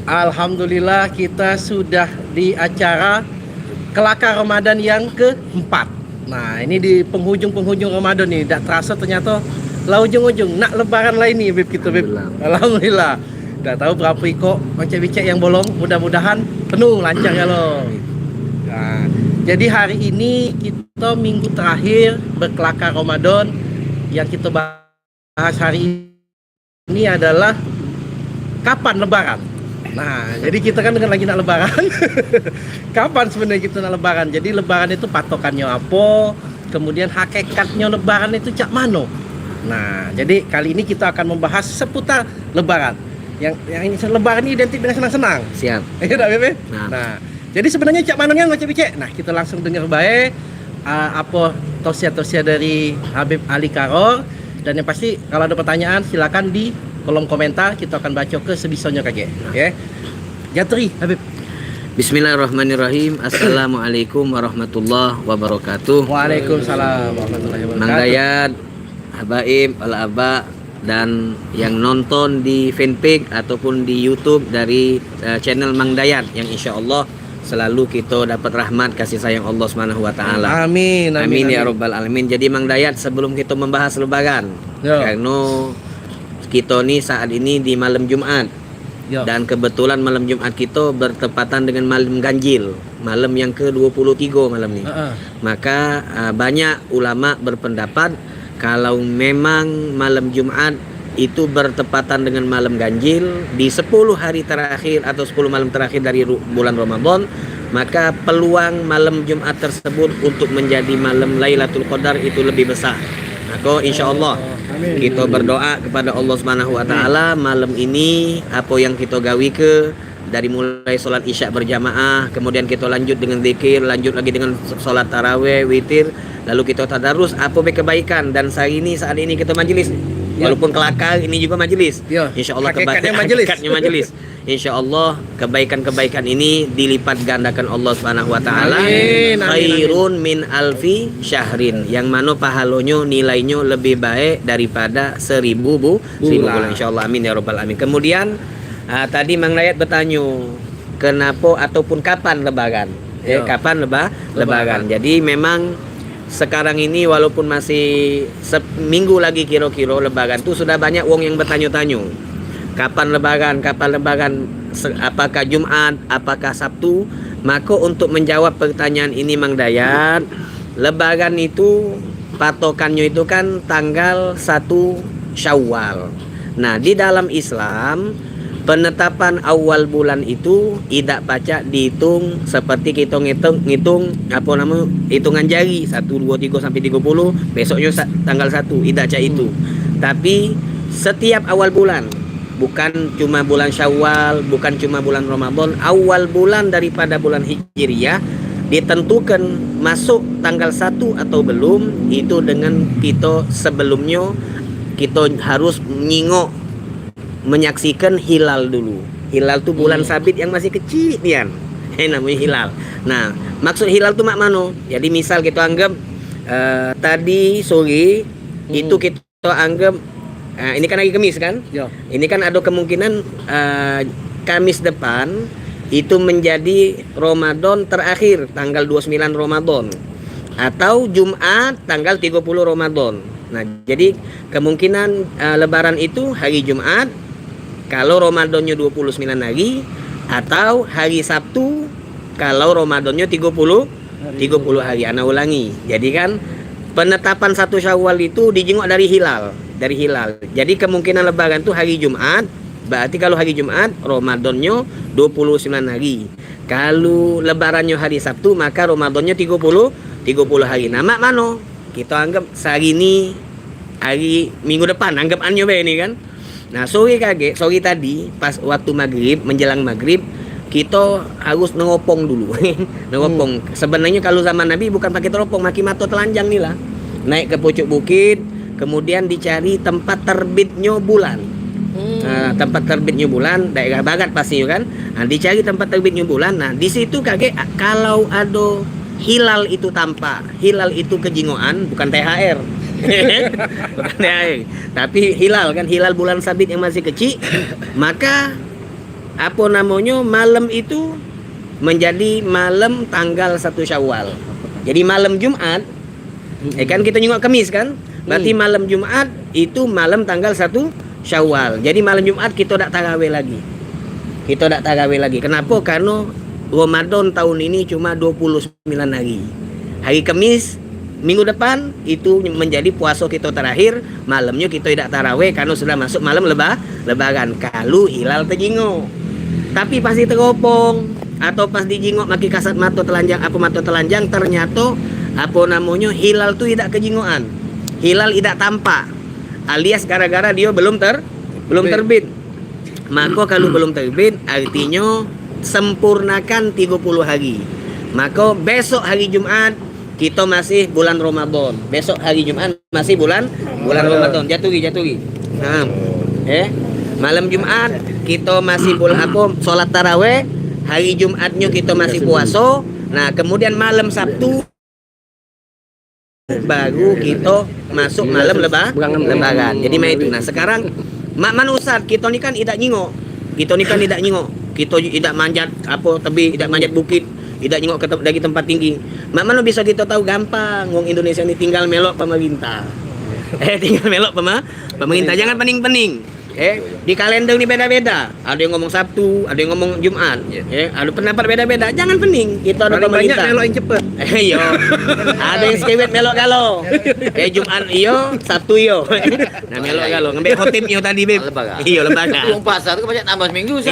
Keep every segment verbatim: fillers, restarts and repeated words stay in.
Alhamdulillah, kita sudah di acara Kelakar Ramadan yang keempat. Nah, ini di penghujung-penghujung Ramadan nih, dak terasa ternyata lah ujung-ujung nak lebaran lah ini, Bib, kita, Bib. Alhamdulillah. Alhamdulillah. Dak tahu berapa ikok mancek bicek yang bolong, mudah-mudahan penuh lancar ya lo. Nah, jadi hari ini kita minggu terakhir berkelakar Ramadan, yang kita bahas hari ini adalah kapan lebaran. Nah, jadi kita kan dengan lagi nak lebaran. Kapan sebenarnya kita nak lebaran? Jadi lebaran itu patokannya apa? Kemudian hakikatnya lebaran itu cak mano? Nah, jadi kali ini kita akan membahas seputar lebaran. Yang yang ini lebaran ini identik dengan senang-senang. Siap. Iya dak, Bib? Nah. Nah, jadi sebenarnya cak mano nian mancek bicek? Nah, kita langsung dengar bae, ah, apa tausiah-tausiah dari Habib Ali Karor. Dan yang pasti, kalau ada pertanyaan, silakan di kolom komentar, kita akan baca ke sebisanya kage. Ya. Jatri, Habib. Bismillahirrahmanirrahim. Assalamualaikum warahmatullahi wabarakatuh. Waalaikumsalam warahmatullahi wabarakatuh. Mang Dayat, Habaib, Al Abak, dan yang nonton di fanpage ataupun di YouTube dari, eh, channel Mang Dayat, yang insyaallah selalu kita dapat rahmat kasih sayang Allah Subhanahu wa taala. Amin, amin, amin ya rabbal alamin. Jadi Mang Dayat, sebelum kita membahas lebaran, ya, karena kita ni saat ini di malam Jumat. Ya. Dan kebetulan malam Jumat kita bertepatan dengan malam ganjil, malam yang ke dua puluh tiga malam ni. Heeh. Maka, ah, banyak ulama berpendapat kalau memang malam Jumat itu bertepatan dengan malam ganjil di sepuluh hari terakhir atau sepuluh malam terakhir dari ru-, bulan Ramadan, maka peluang malam Jumat tersebut untuk menjadi malam Lailatul Qadar itu lebih besar. Maka insyaallah, amin, kita berdoa kepada Allah Subhanahu wa taala, malam ini apa yang kita gawe ke dari mulai solat Isya berjamaah, kemudian kita lanjut dengan zikir, lanjut lagi dengan solat tarawih, witir, lalu kita tadarus apa be kebaikan. Dan sehari ini, saat ini kita majelis, ya, walaupun kelakar, ini juga majelis. Ya. Insyaallah, hakikatnya keba-, majelis. Hakikatnya majelis. Insyaallah kebaikan-kebaikan ini dilipat gandakan Allah Subhanahu wa taala. Amin, amin, amin. Khairun min alfi syahrin, yang mano pahalonyo, nilainyo lebih baik daripada seribu bu-, seribu bulan. Bulan. Insyaallah, amin ya rabbal alamin. Kemudian, ah, tadi Mang Dayat bertanyo, kenapo ataupun kapan lebaran? Eh, ya, kapan leba-, lebaran. Lebaran. Jadi memang sekarang ini walaupun masih seminggu lagi kiro-kiro lebaran tu, sudah banyak wong yang bertanyo-tanyo, "Kapan lebaran? Kapan lebaran? Se-, apakah Jumat? Apakah Sabtu?" Maka untuk menjawab pertanyaan ini, Mang Dayat, lebaran itu patokannya itu kan tanggal satu Syawal. Nah, di dalam Islam, penetapan awal bulan itu idak pacak dihitung seperti kita ngitung, ngitung, apa nama, hitungan jari, satu, dua, tiga sampai tiga puluh, besoknya sa-, tanggal satu, idak cak itu. Hmm. Tapi setiap awal bulan, bukan cuma bulan Syawal, bukan cuma bulan Ramadan, awal bulan daripada bulan Hijriah ditentukan masuk tanggal satu atau belum, itu dengan kita sebelumnya kita harus nyingok, menyaksikan hilal dulu. Hilal tu bulan, hmm, sabit yang masih kecil nian. Eh, namanya hilal. Nah, maksud hilal tu mak mano? Jadi misal kita anggap, eh, tadi sore, hmm, itu kita anggap, eh, ini kan hari Kemis kan? Ya. Ini kan ada kemungkinan, eh, Kamis depan itu menjadi Ramadan terakhir, tanggal dua puluh sembilan Ramadan. Atau Jumat tanggal tiga puluh Ramadan. Nah, jadi kemungkinan, eh, lebaran itu hari Jumat, kalau Ramadannya dua puluh sembilan hari, atau hari Sabtu, kalau Ramadannya tiga puluh, tiga puluh hari. Ana ulangi. Jadi kan, penetapan satu Syawal itu dijenguk dari hilal, dari hilal. Jadi kemungkinan lebaran tu hari Jumat, berarti kalau hari Jumat, Ramadannya dua puluh sembilan hari. Kalau lebarannya hari Sabtu, maka Ramadannya tiga puluh, tiga puluh hari. Nah, mak mano? Kita anggap sehari ni, hari minggu depan, anggap anyo bae ni kan. Nah, sore kagek, sore tadi, pas waktu maghrib, menjelang maghrib, kita harus neropong dulu. Neropong. Hmm. Sebenarnya kalau zaman Nabi bukan pakai teropong, maki mato telanjang ni lah. Naik ke pucuk bukit, kemudian dicari tempat terbitnya bulan. Hmm. Nah, tempat terbitnya bulan, daerah barat pasti kan. Nah, dicari tempat terbitnya bulan. Nah, di situ kagek, kalau ada hilal itu tampak, hilal itu kejingoan, bukan T H R. Bukan T H R. Tapi hilal kan, hilal bulan sabit yang masih kecil, maka apo namonyo, malam itu menjadi malam tanggal satu Syawal. Jadi malam Jumat, eh, kan kito nyingok Kemis kan? Berarti malam Jumat itu malam tanggal satu Syawal. Jadi malam Jumat kito dak taraweh lagi. Kito dak taraweh lagi. Kenapo? Karno Ramadan tahun ini cuma dua puluh sembilan hari. Hari Kemis minggu depan itu menjadi puaso kito terakhir, malamnyo kito idak taraweh karno sudah masuk malam leba-, lebaran. Kalu hilal tejingok. Tapi pas diteropong atau pas dijingok maki kasat mato telanjang, apo mato telanjang, ternyato apo namonyo, hilal tu idak kejingokan. Hilal idak tampak. Alias gara-gara dio belum ter-, belum terbit. Mako kalu belum terbit, artinyo sempurnakan tigo puluh hari. Mako besok hari Jumat kito masih bulan Ramadan. Besok hari Jumat masih bulan, bulan Ramadan. Jatuhi, jatuhi. Nah, eh, malam Jumat kito masih bul-, apo, solat taraweh. Hari Jumatnyo kito masih puaso. Nah, kemudian malam Sabtu baru kito masuk malam leba-, lebaran. Jadi mak itu. Nah, sekarang mak mano, Ustaz, kito ni kan idak nyingok. Kito ni kan idak nyingok. Kito idak manjat apo tebing, idak manjat bukit, idak nyingok ke tem-, dari tempat tinggi. Mak mano biso kito tahu? Gampang. Wong Indonesia ni tinggal melok pemerintah. Eh, tinggal melok pema-, pemerintah. Jangan pening-pening. Eh, di kalender ni beda-beda. Ado yang ngomong Sabtu, ado yang ngomong Jumat. Eh, ado pendapat beda-beda. Jangan pening. Kito ado pemerintah. Paling banyak melok yang cepet. Eh, iyo. Ado yang sekewet melok galo. Eh, Jumat iyo, Sabtu iyo. Nah, melok galo. Ngambek khotib iyo tadi, Beb. Lebaran. Iyo, lebaran. Wong pasar tu banyak tambah seminggu sih.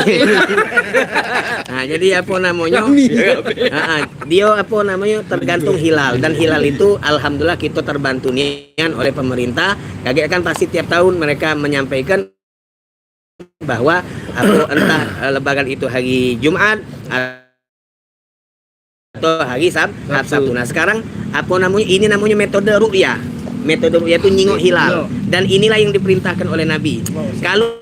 Nah, jadi apo namonyo? Rami. Ha, ha. Dio apo namonyo, tergantung hilal, dan hilal itu alhamdulillah kito terbantu nian oleh pemerintah. Kagek kan pasti tiap tahun mereka menyampaikan bahwa apo entah, eh, lebaran itu hari Jumat atau hari Sab-, Sabtu. Sabtu. Nah, sekarang apo namonyo, ini namonyo metode ru'yah. Metode ru'yah itu nyingok hilal. Dan inilah yang diperintahkan oleh Nabi. Kalau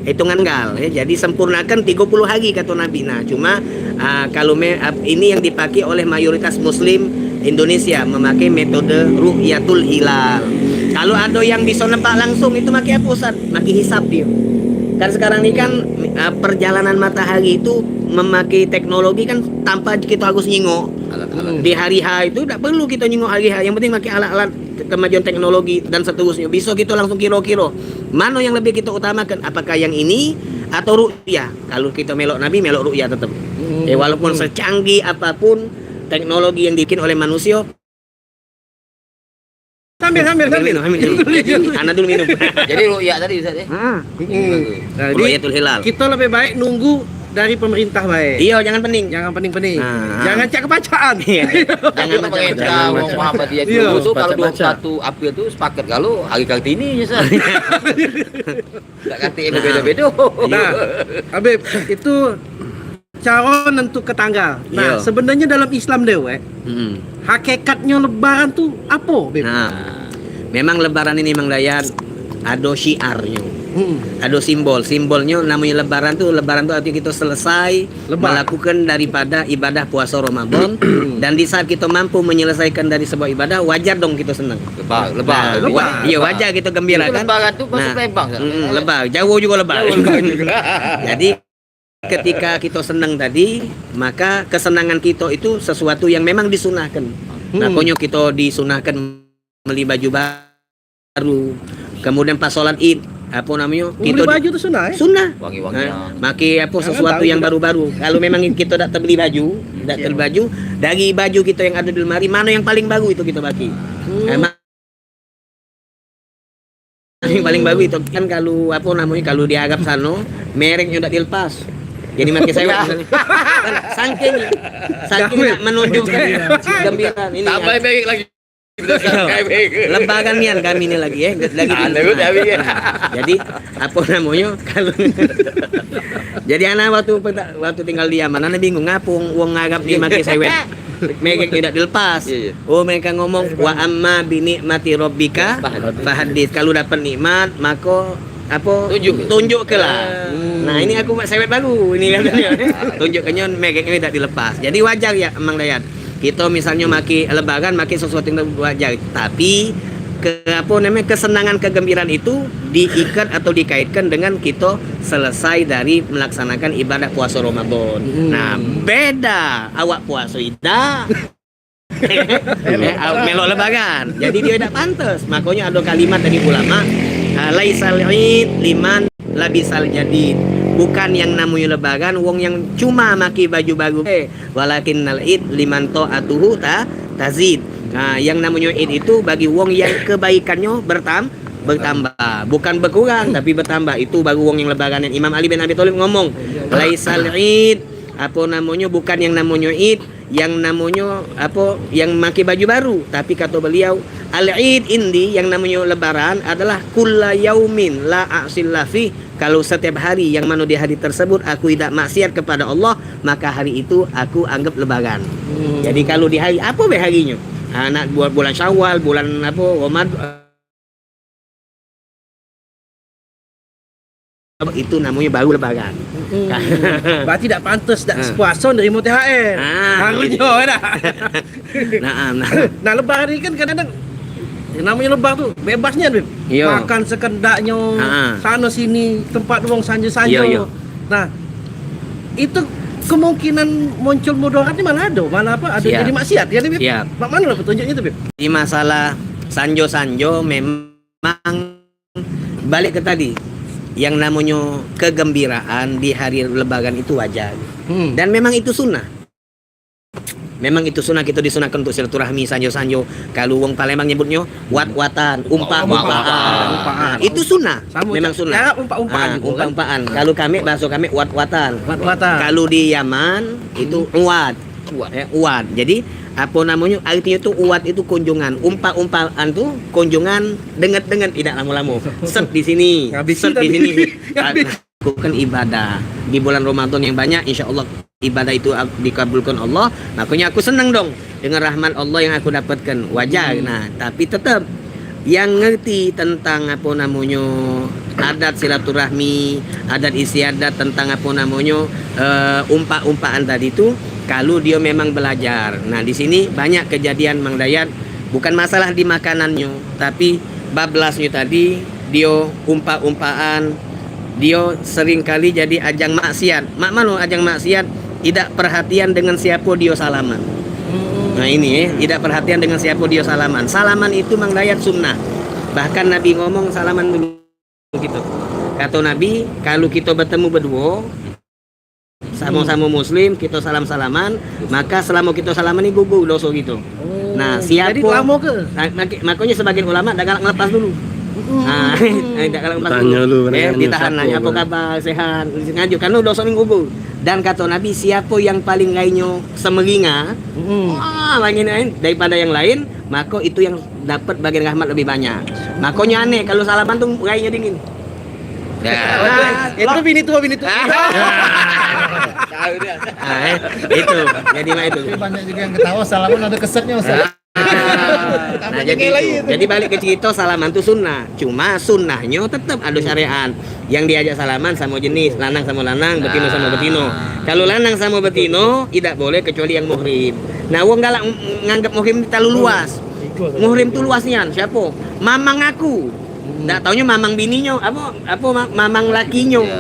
hitungan gal, ya. Jadi sempurnakan tigo puluh hari, kato Nabi. Nah, cuma, ah, kalu me-, ap-, ini yang dipakai oleh mayoritas muslim Indonesia, memakai metode ru'yatul hilal. Kalu ado yang biso nebak langsung, itu makai apo, Ustaz? Makai hisab dio. Kan sekarang ni kan, ah, perjalanan matahari itu memakai teknologi kan, tanpa kito harus nyingok. Alat-alat. Di hari H itu dak perlu kito nyingok hari H, yang penting makai alat-alat ke-, kemajuan teknologi dan seterusnya. Biso kito langsung kiro-kiro. Mano yang lebih kito utamakan? Apakah yang ini atau ru'yah? Kalu kito melok Nabi, melok ru'yah tetep. Hmm. Eh, walaupun secanggih apapun teknologi yang dibikin oleh manusia. Sambil, sambil, sambil. Minum, minum. Ana dulu minum. Jadi ru'yah tadi, Ustaz, ya? Ah. Hmm. Nah, jadi ru'yatul hilal. Kito lebih baik nunggu dari pemerintah bae. Iyo, jangan pening. Jangan pening-pening. Nah. Jangan cak kepacakan. Iyo. Jangan macam-macam. Pemerintah, wong Muhammadiyah dulu tu, kalu dua puluh satu April tu sepakat kalu hari Kartini je, Ustaz. Dak katik yang bedo-bedo. Nah, Habib, itu caro nentuke tanggal. Nah, sebenarnyo dalam Islam dewek, hakikatnyo lebaran tu apo, Bib? Nah, memang lebaran ini, Mang Dayat, ado syiarnyo. Ado simbol. Simbolnyo namonyo lebaran tu, lebaran tu arti kito selesai melakukan daripada ibadah puaso Ramadan. Dan di saat kito mampu menyelesaikan dari sebuah ibadah, wajar dong kito seneng. Lebar, lebar. Nah, lebar. Iyo, wajar kito gembirakan. Itu lebaran tu masuk Palembang, kan? Lebar. Jawa jugo lebar. Jawa lebar jugo. Jadi, ketika kito seneng tadi, maka kesenangan kito itu sesuatu yang memang disunahkan. Makonyo kito disunahkan beli baju baru. Kemudian pas sholat Id, apo namonyo? Beli baju tu sunnah, eh? Sunnah. Wangi-wangian. Nah, make apo, sesuatu yang baru-baru. Kalu memang kito dak tebeli baju, dak tebeli baju, dari baju kito yang ado di lemari, mano yang paling baru itu kito pakai. Nah, Yang paling bagus itu kan, kalu apo namonyo, kalu di Arab sano, mereknyo dak dilepas. Jadi make sewek. Kan saking, saking nak menunjukkan gembira ini. Tambah merek lagi. Lebaran nian kami ni lagi, eh. Lagi. Jadi apo namonyo, kalu jadi ana waktu peta-, waktu tinggal di Yaman, ana bingung ngapo wong Arab ni make sewek. Merek idak dilepas. Iya, iya. Oh, mereka ngomong, "Wa amma bi ni'mati rabbika fahaddits." Kalau dapat nikmat, mako apo? Tunjuk. Tunjuk ke lah. Nah, ini aku buat sewet baru ini katanya. Tunjuk ke nyo, merek ini idak dilepas. Jadi wajar ya, Mang Dayat. Kita misalnya maki lebaran, maki sesuatu yang wajar. Tapi ke apa namanya, kesenangan, kegembiraan itu diikat atau dikaitkan dengan kita selesai dari melaksanakan ibadah puasa Ramadan. Hmm. Nah, beda awak puasa idak. Eh, awak melok lebaran. Jadi dia idak pantas. Makanya ada kalimat dari ulama, ah, "Laisal id liman labisal jadid." Bukan yang namanya lebaran wong yang cuma maki baju baru. Eh, "Walakinnal id liman ta'atuhu ta-, tazid." Nah, yang namanya id itu bagi wong yang kebaikannya bertam-, bertambah. Bukan berkurang, tapi bertambah. Itu baru wong yang lebaran. Imam Ali bin Abi Thalib ngomong, "Laisal id," apa namanya, bukan yang namanya id, yang namanya apa, yang maki baju baru. Tapi kata beliau, "Al id indi," yang namanya lebaran adalah "kulla yaumin la a'silla fih." Kalau setiap hari yang mana di hari tersebut aku idak maksiat kepada Allah, maka hari itu aku anggap lebaran. Hmm. Jadi kalau di hari apa be harinyo? Ha, nak buat bulan Syawal, bulan apa, Ramadan, itu namanya baru lebaran. Hmm. Berarti dak pantas dak sepuasa nerima T H R. Ah, harusnya dak. Nah, nah. Nah, lebaran ni kan kadang-kadang yang namanya lebar tu bebas nian, Bib. Iyo. Makan sekendaknyo, ha, sano sini, tempat wong sanjo-sanjo. Iyo, iyo. Nah, itu kemungkinan muncul mudarat ni malah ado, malah apa? Ado jadi maksiat, ya, Bib? Siap. Mak mano lah petunjuknyo tu, Bib? Di masalah sanjo-sanjo memang balik ke tadi, yang namonyo kegembiraan di hari lebaran itu wajar. Hmm. Dan memang itu sunnah. Memang itu sunnah, kita disunahkan untuk silaturahmi, sanjo-sanjo. Kalau wong Palembang nyebutnyo wat-watan, umpak-umpakan. Umpak-umpakan. Nah, itu sunnah. Memang sunnah. Umpak-umpakan. Ah, juga kan? Umpak-umpakan. Kalau kami, bahasa kami wat-watan. Wat-watan. Kalau di Yaman itu uwad. Uwad. Eh, uwad. Jadi, apa namonyo? Artinyo tu uwad itu kunjungan. Umpak-umpakan tu kunjungan denget-denget, idak lamo-lamo. Set di sini, set di sini. Lakukan ibadah di bulan Ramadan yang banyak, insya Allah ibadah itu dikabulkan Allah. Makanya aku senang dong dengan rahmat Allah yang aku dapatkan. Wajar. Hmm. Nah, tapi tetap yang ngerti tentang apa namonyo adat silaturahmi, adat istiadat, tentang apa namonyo, eh, umpak-umpakan tadi tu, kalau dia memang belajar. Nah, di sini banyak kejadian Mang Dayat, bukan masalah di makanannyo, tapi bablasnyo tadi, dio umpak-umpakan, dio sering kali jadi ajang maksiat. Mak mano ajang maksiat? Idak perhatian dengan siapo dio salaman. Hmm. Nah, ini, eh, idak perhatian dengan siapo dio salaman. Salaman itu Mang Dayat sunnah. Bahkan Nabi ngomong salaman dulu gitu. Kato Nabi, kalau kita bertemu berdua, sama-sama muslim, kita salam-salaman, maka selama kita salaman ni gugur dosa kita. Oh, nah, siapa jadi lama ke? Nah, mak-, makanya sebagian ulama dak galak ngelepas dulu. Mm-mm. Nah, eh, dak galak ngelepas dulu. Tanya dulu, eh, nanya ditahan, siapa nanya, "Apa kabar? Sehat?" Ngajuk, karena dosa ni gugur. Dan kata Nabi, "Siapa yang paling lainnya semeringa, mm-mm, wah, lain lain daripada yang lain, maka itu yang dapat bagian rahmat lebih banyak." Makanya aneh kalau salaman tu lainnya dingin. Nah, itu bini tua, bini tua. Ah, eh, itu. Jadi mak itu. Tapi banyak juga yang ketawa, salaman ada kesetnya, Ustaz. Ah. Nah, jadi itu. Jadi balik ke cerita, salaman tu sunnah. Cuma sunnahnyo tetap ada syariat. Yang diajak salaman sama jenis, lanang sama lanang, betino sama betino. Kalau lanang sama betino, tidak boleh kecuali yang muhrim. Nah, wong galak ng-, nganggap muhrim terlalu luas. Muhrim tu luas nian, siapa? Mamang aku. Dak taunyo mamang bininyo, apa, apa ma-, mamang lakinyo. Ya.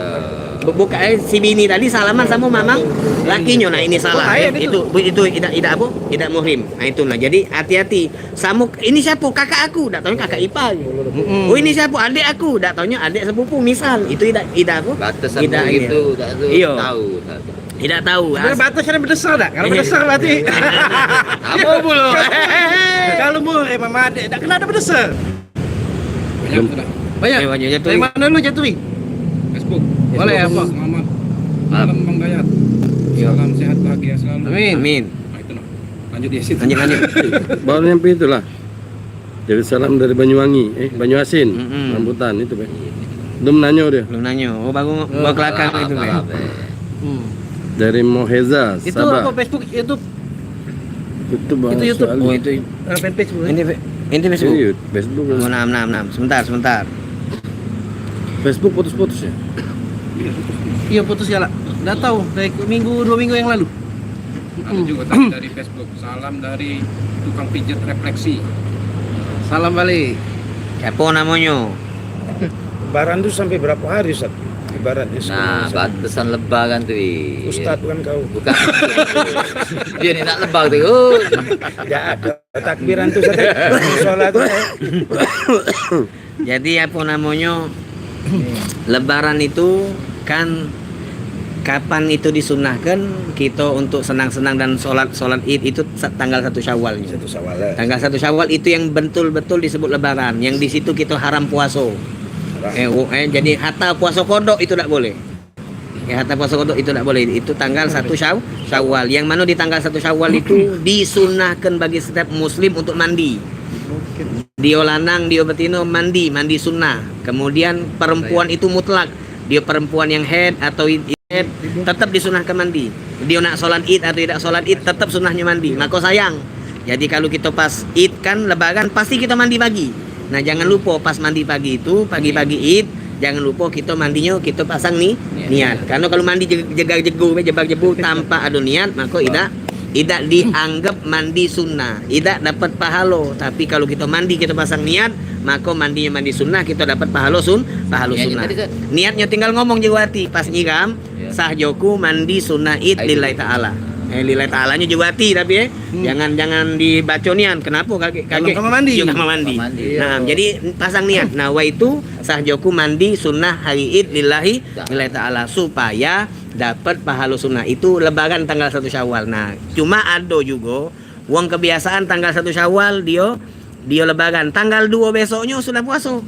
Bu-, buka, eh, si bini tadi salaman sama mamang lakinyo. Nah, ini salah. Itu, itu idak, idak apa? Idak muhrim. Nah, itulah. Jadi hati-hati. Samo, "Ini siapa?" "Kakak aku." Dak taunyo kakak ipar. Mm-mm. "Oh, ini siapa?" "Adik aku." Dak taunyo adik sepupu. Misal, itu idak, idak apa? Batasan idak, begitu, iya. Dak tahu. Iyo. Tahu, tak tahu. Idak tahu. Ada batasan yang besar dak? Kalau besar berarti. Apa pula? Kalau muhrim sama adik, dak kena ada besar. Banyak sudah. Banyak. Eh, banyak Jaturi. Dari mana lu, Jaturi? Facebook. Boleh, Facebook. Apa? Selamat malam, Bang Dayat. Iya. Salam sehat, bahagia selalu. Amin. Amin. Nah, itu nah. Lanjut, Yasin. Lanjut, lanjut. Baru nyampe itulah. Jadi salam dari Banyuwangi, eh, Banyuasin, mm-mm, Rambutan itu, Be. Belum nanyo dia. Belum nanyo. Oh, baru, oh, baru kelakar itu, Be. Hmm. Dari Moheza, itu Sabah. Apa, Facebook, YouTube? Itu bahasa itu YouTube. Ali. Oh, itu. Ah, fanpage bukan? Ini fe-, ini Facebook. Ini Facebook. Oh, enam, enam, enam. Sebentar, sebentar. Facebook putus-putus ya? Iya, putus ya lah. Dah tahu dari minggu, dua minggu yang lalu. Ada juga tadi dari Facebook. Salam dari tukang pijet refleksi. Salam balik. Siapa namonyo? Lebaran tu sampai berapa hari, Ustaz? Ibaratnya Nah, sebenarnya, Ustaz. Batasan lebaran tu, Wi. Ustaz bukan kau. Bukan. Dia ni nak lebar tu. Tidak ada takbiran tu, Ustaz. Sholat tu. Jadi, apa namonyo, Lebaran itu kan kapan itu disunahkan kita untuk senang-senang dan sholat, sholat Id itu sa-, tanggal satu Syawal. Satu Syawal, eh. Tanggal satu Syawal itu yang betul-betul disebut Lebaran, yang di situ kita haram puasa. Haram. Eh, wo-, eh, jadi hatta puasa kodok itu tak boleh. Ya, hatta puasa kodok itu tak boleh. Itu tanggal satu Syaw-, Syawal. Yang mana di tanggal satu Syawal itu disunahkan bagi setiap muslim untuk mandi. Dio lanang, dio betino mandi, mandi sunnah. Kemudian perempuan itu mutlak. Dio perempuan yang haid atau id-, haid, tetap disunahkan mandi. Dio nak sholat Id atau tidak sholat Id, tetap sunahnyo mandi. Maka sayang. Jadi, kalau kita pas Id kan, Lebaran, pasti kita mandi pagi. Nah, jangan lupa pas mandi pagi itu, pagi-pagi Id, jangan lupa kita mandinyo, kita pasang ni, niat. Karena kalau mandi je-, jegar-jegu, jebar-jebu tanpa ada niat, maka idak, idak dianggap mandi sunnah, idak dapat pahalo. Tapi kalau kita mandi, kita pasang niat, maka mandinyo mandi sunnah, kita dapat pahalo sun-, pahalo Niatnyo sunnah. Tadi, Ustaz? Niatnyo tinggal ngomong jero hati, pas nyiram, Ya. Sah joku mandi sunnah Id Ayo. Lillahi ta'ala. Eh, lillahi ta'alanyo jero hati tapi, eh. Hmm. Jangan, jangan dibaco nian. Kenapa kagek, Dalam kagek kamar mandi. Juga kamar mandi. Kamar mandi. Nah, Iya. jadi pasang niat. Nah, wa itu sah joku mandi sunnah hari Id lillahi, Ya. lillahi ta'ala. Supaya dapat pahalo sunnah. Itu Lebaran tanggal satu Syawal. Nah, cuma ado juga wong kebiasaan tanggal satu Syawal dio, dio Lebaran. Tanggal duo besoknyo sudah puaso.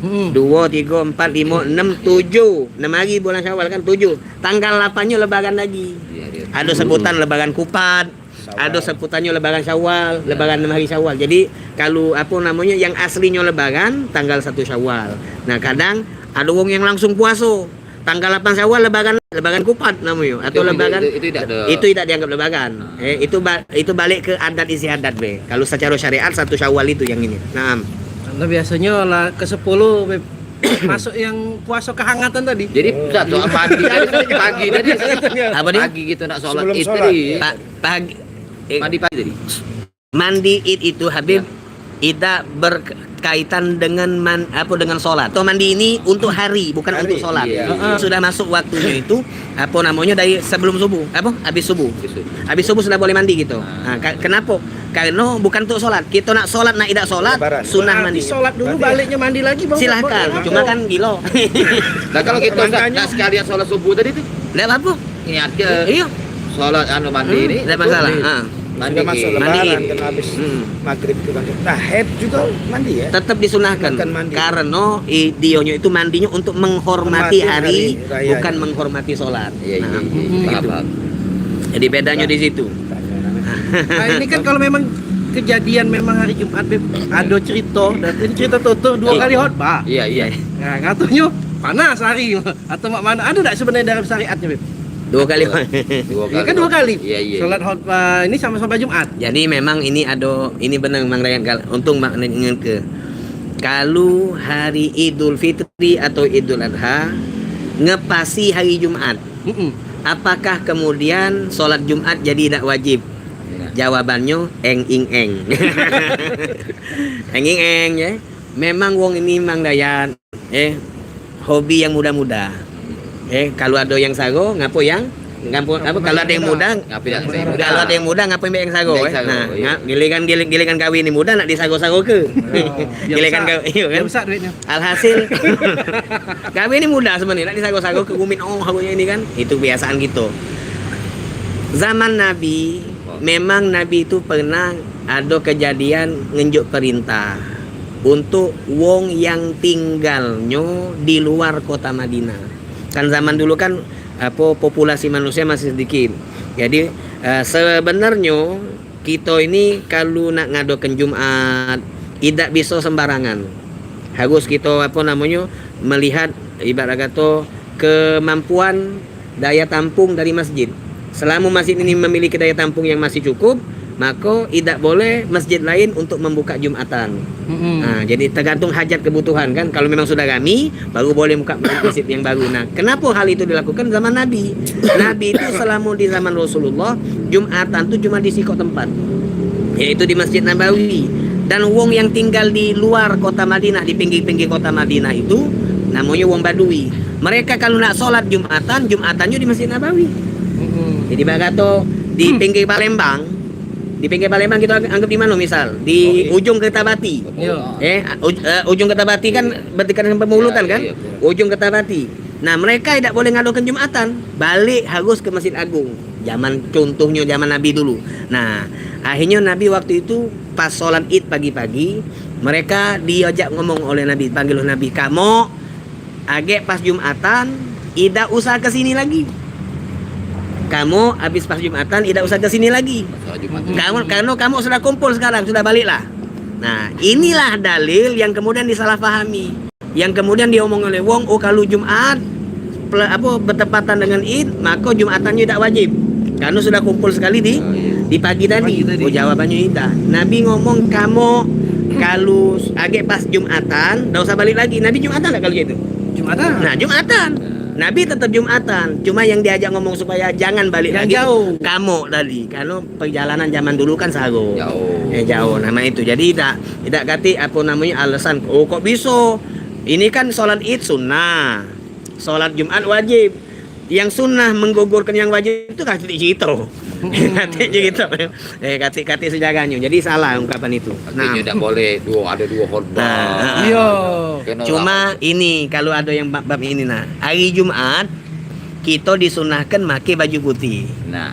Hmm. Duo, tigo, empat, limo, enam, tujuh. Enam hari bulan Syawal kan, tujuh. Tanggal lapannyo Lebaran lagi. Iya, iya. Ado sebutan Lebaran Kupat, Syawal. Ado sebutannyo Lebaran Syawal, Iya. Lebaran enam hari Syawal. Jadi, kalu, apo namonyo, yang aslinyo Lebaran, tanggal satu Syawal. Nah, kadang ado wong yang langsung puaso. Tanggal lapan Syawal Lebaran, Lebaran Kupat namonyo, atau Itu, Lebaran itu, itu tidak ada. Itu tidak dianggap Lebaran. Ah. Eh, itu ba-, itu balik ke adat istiadat be. Kalu secara syariat satu Syawal itu yang ini. Naam. Karena biasanya lah ke sepuluh, Beb. Masuk yang puasa kehangatan tadi. Jadi, Oh. satu pagi tadi, pagi tadi. Apa dia? Pagi gitu nak sholat Sebelum Id sholat. tadi. Pa-, pagi. Eh. Mandi pagi tadi. Mandi Id itu, Habib, Ya. idak berkaitan dengan man-, apa, dengan sholat. Atau mandi ini untuk hari, bukan Hari, untuk sholat. iya. Heeh. Sudah masuk waktunya itu, apa namanya, dari sebelum subuh, apa, habis subuh. Habis subuh. Habis subuh sudah boleh mandi gitu. Ah. Nah, ka-, kenapa? Karena bukan untuk sholat. Kita nak sholat, nak idak sholat, Lebaran. sunnah Habis mandi. sholat dulu, Berarti baliknya mandi lagi, Bang. Silahkan, Buat cuma apa? kan gilo. Nah, kalau kita Makanya nak sekalian sholat subuh tadi tu? Ndak apa-apa. Niat ke Iya. sholat anu mandi Hmm, ni, ndak masalah. betul. Ha. Mandi Sudah masuk ke Lebaran, Mandi. kan habis Hmm. maghrib itu kan. Nah, haid juga mandi ya? Tetap disunahkan. Bukan mandi. Karena i-, dionyo itu mandinyo untuk menghormati Hormati hari, hari raya. bukan menghormati sholat. Iya, iya, Nah, iya, iya. Paham, gitu. paham. Jadi bedanya di situ. Nah, ini kan kalau memang kejadian memang hari Jumat, Beb, ada cerita, dan ini cerita tutur dua Iya. kali khotbah. Iya, iya. Nah, katanya panas hari. Atau mak mana? Ada tak sebenarnya dalam syariatnya, Beb? Dua kali. Dua Ini kan kali. dua kali. Iya, iya. Sholat khotbah ini sama sholat Jumat. Jadi memang ini ado, ini benar Mang Dayan kal-, untung Mak ingat ke. Kalu hari Idul Fitri atau Idul Adha ngepasi hari Jumat, Mm-mm. apakah kemudian sholat Jumat jadi dak wajib? Iya. Jawabannya eng ing eng. Eng ing eng ya. Memang wong ini Mang Dayan, eh, hobi yang muda-muda. Eh, kalu ado yang saro, ngapo yang, ngapo, apa, kalu ado yang muda, Ngapo yang saya muda? kalu ado yang muda, ngapo yang saro, Yang eh? saro, Nah, iya. nga-, giliran, giliran, giliran kawin ni muda, nak disaro-saro ke? Oh, biar Giliran besar. kawin, iya kan? Biar besar duitnya. Alhasil, kawin ni muda sebenarnya, nak disaro-saro ke, gumin, oh, aku ini kan. Itu kebiasaan gitu. Zaman Nabi, memang Nabi itu pernah ado kejadian ngenjuk perintah untuk wong yang tinggalnyo di luar kota Madinah. Kan zaman dulu kan, apo, populasi manusia masih sedikit. Jadi, eh, sebenarnyo kito ini kalu nak ngadokan Jumat, idak biso sembarangan. Harus kito, apo namonyo, melihat, ibarat kato, kemampuan daya tampung dari masjid. Selama masjid ini memiliki daya tampung yang masih cukup, maka idak boleh masjid lain untuk membuka Jumatan. Mm-mm. Nah, jadi tergantung hajat kebutuhan kan. Kalau memang sudah rami, baru boleh buka masjid yang baru. Nah, kenapa hal itu dilakukan zaman Nabi? Nabi itu selama di zaman Rasulullah, Jumatan tu cuma di sikok tempat, yaitu di Masjid Nabawi. Dan wong yang tinggal di luar kota Madinah, di pinggir-pinggir kota Madinah itu, namonyo wong Badui. Mereka kalu nak sholat Jumatan, Jumatannyo di Masjid Nabawi. Jadi, ibarat kato di pinggir Palembang, di pinggir Palembang kita anggap di mana misal? Di ujung Kertabati. Iya. Eh, uj- eh, ujung Kertabati kan berdekatan sampai Mulutan kan? Ujung Kertabati. Nah, mereka tidak boleh ngadokan Jumatan. Balik harus ke Masjid Agung. Zaman, contohnyo zaman Nabi dulu. Nah, akhirnyo Nabi waktu itu pas sholat Id pagi-pagi, mereka diajak ngomong oleh Nabi, panggil oleh Nabi, "Kamu agek pas Jumatan, idak usah ke sini lagi. Kamu habis pas Jumatan, idak usah ke sini lagi. Kamu, karena kamu sudah kumpul sekarang, sudah baliklah." Nah, inilah dalil yang kemudian disalahpahami. Yang kemudian diomong oleh wong, "Oh, kalu Jumat pela- apa, bertepatan dengan Id, maka Jumatannyo idak wajib. Karena sudah kumpul sekali di di pagi tadi." Oh, jawabannyo idak. Nabi ngomong, "Kamu kalu agek pas Jumatan, dak usah balik lagi." Nabi Jumatan dak kalu itu? Jumatan. Nah, Jumatan. Nabi tetap Jumatan. Cuma yang diajak ngomong supaya jangan balik lagi. Jauh. Kamu tadi. Karena perjalanan zaman dulu kan saro. Jauh. Eh, jauh. Nama itu. Jadi idak, idak katik apa namanya alasan, "Oh, kok bisa? Ini kan sholat Id sunnah. Sholat Jumat wajib. Yang sunnah menggugurkan yang wajib itu katik cerita." Katik cerita. Eh, katik-katik sejarahnyo. Jadi salah ungkapan itu. Nah. Artinya dak boleh dua, ada dua khutbah. Nah, Iya. Kena Cuma ini, kalau ada yang bab-bab ini, nah, hari Jumat kita disunahkan pakai baju putih. Nah.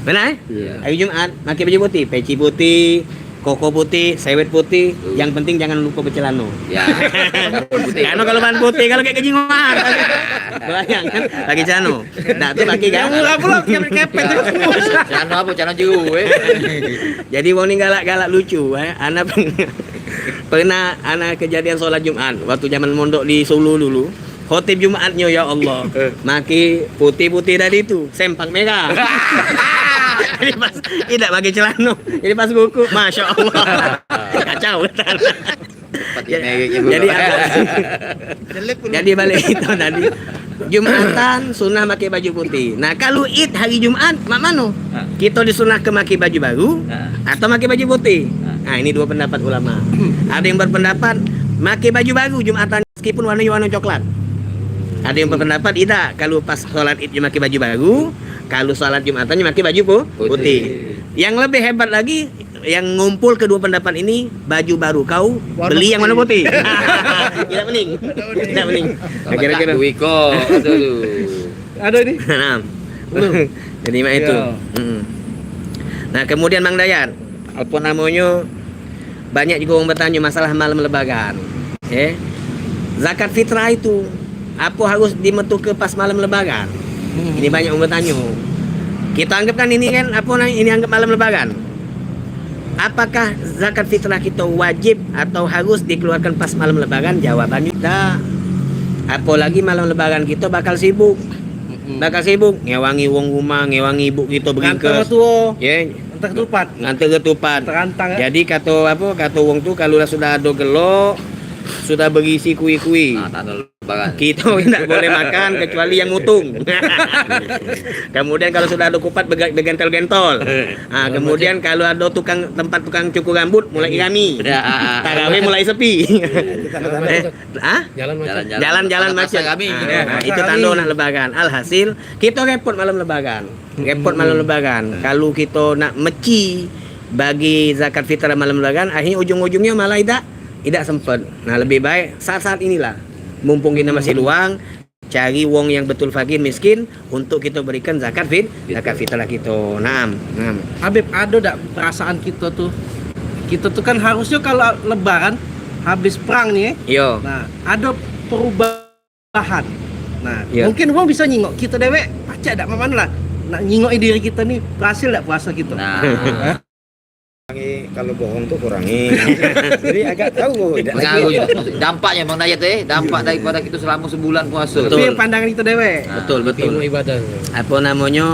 Benar, eh? Iya. Hari Jumat pakai baju putih, peci putih, koko putih, sewet putih. Yang penting jangan lupa bercelana. Ya. Karena kalau ban putih, kalau kayak kejimat. Bayangkan, pakai celana. Nah, tu pakai kan? Yang murah pula, kepet-kepet. Celana apa? Celana jeruk, eh. Jadi, wong ni galak-galak lucu, eh. Ana pernah, pernah ana kejadian sholat Jumat waktu zaman mondok di Sulu dulu. Khotib Jumatnyo, ya Allah, make putih-putih tadi tu, sempak merah. Jadi pas idak pakai celana, jadi pas rukuk, masya Allah, kacau. Jadi, jadi balik itu tadi. Jumatan sunnah pakai baju putih. Nah, kalau Id hari Jumat, mak mano? Ha. Kita disunahke pakai baju baru Ha. atau pakai baju putih? Ha. Nah, ini dua pendapat ulama. Ada yang berpendapat pakai baju baru Jumatan meskipun warnanya warna coklat. Ada yang berpendapat idak, kalau pas sholat Id pakai baju baru, kalau sholat Jumatan pakai baju pu- Putih. putih. Yang lebih hebat lagi, yang ngumpul kedua pendapat ini, baju baru kau Warna beli yang warna putih. putih. Tidak pening. Tidak pening. Kira-kira. Duit kau, kata tu. Ada ni? Nah. Jadi mak itu. Ya. Mm. Nah, kemudian Mang Dayat, apa namanya, banyak juga orang bertanya masalah malam Lebaran. Eh, zakat fitrah itu apa harus dimetuke pas malam Lebaran? Hmm. Ini banyak orang bertanya. Kita anggap kan ini kan apa namanya, ini anggap malam Lebaran. Apakah zakat fitrah kita wajib atau harus dikeluarkan pas malam Lebaran? Jawabannya tidak. Apalagi malam Lebaran kita bakal sibuk. Mm-mm. Bakal sibuk ngewangi wong rumah, ngewangi ibu kita Ngantar beringkes. Tua. Ya. Ngantar ketupat. Ngantar ketupat. Terantang, ya? Jadi kata apa? Kata wong tu kalau lah sudah ada gelok, sudah berisi kui-kui. Ah, tak ada lebaran. Kita tidak boleh makan kecuali yang mutung. Kemudian kalau sudah ada kupat bega- begentol-gentol. Ah, kemudian kalau ada tukang tempat tukang cukur rambut mulai rami. Ya, ah, ah. Tarawih mulai sepi. Eh, ah? Jalan macet. Jalan-jalan macet. Pasar rami. Ah, nah, itu tanda nak lebaran. Alhasil, kita repot malam lebaran. Repot malam lebaran. Kalau kita nak meci bagi zakat fitrah malam lebaran, akhirnya ujung-ujungnya malah idak, idak sempat. Nah, lebih baik saat-saat inilah, mumpung kita masih luang, cari wong yang betul fakir miskin untuk kita berikan zakat fit-, zakat fitrah kita. Naam, naam. Habib, ada dak perasaan kita tu? Kita tu kan harusnya kalau lebaran habis perang ni, eh? Yo. Nah, ada perubahan. Nah, Ya. mungkin wong bisa nyingok kita dewek, pacak dak mak mano lah nak nyingok diri kita ni, berhasil dak puasa kita? Nah. Kurangi, kalau bohong tu kurangi. Jadi agak tahu dah. Pengaruh je. Dampaknya, Bang Dayat, eh, dampak daripada kita selama sebulan puasa. Tapi Betul. yang pandangan kita dewek. Nah. Betul, betul. Ilmu ibadah. Apa namanya?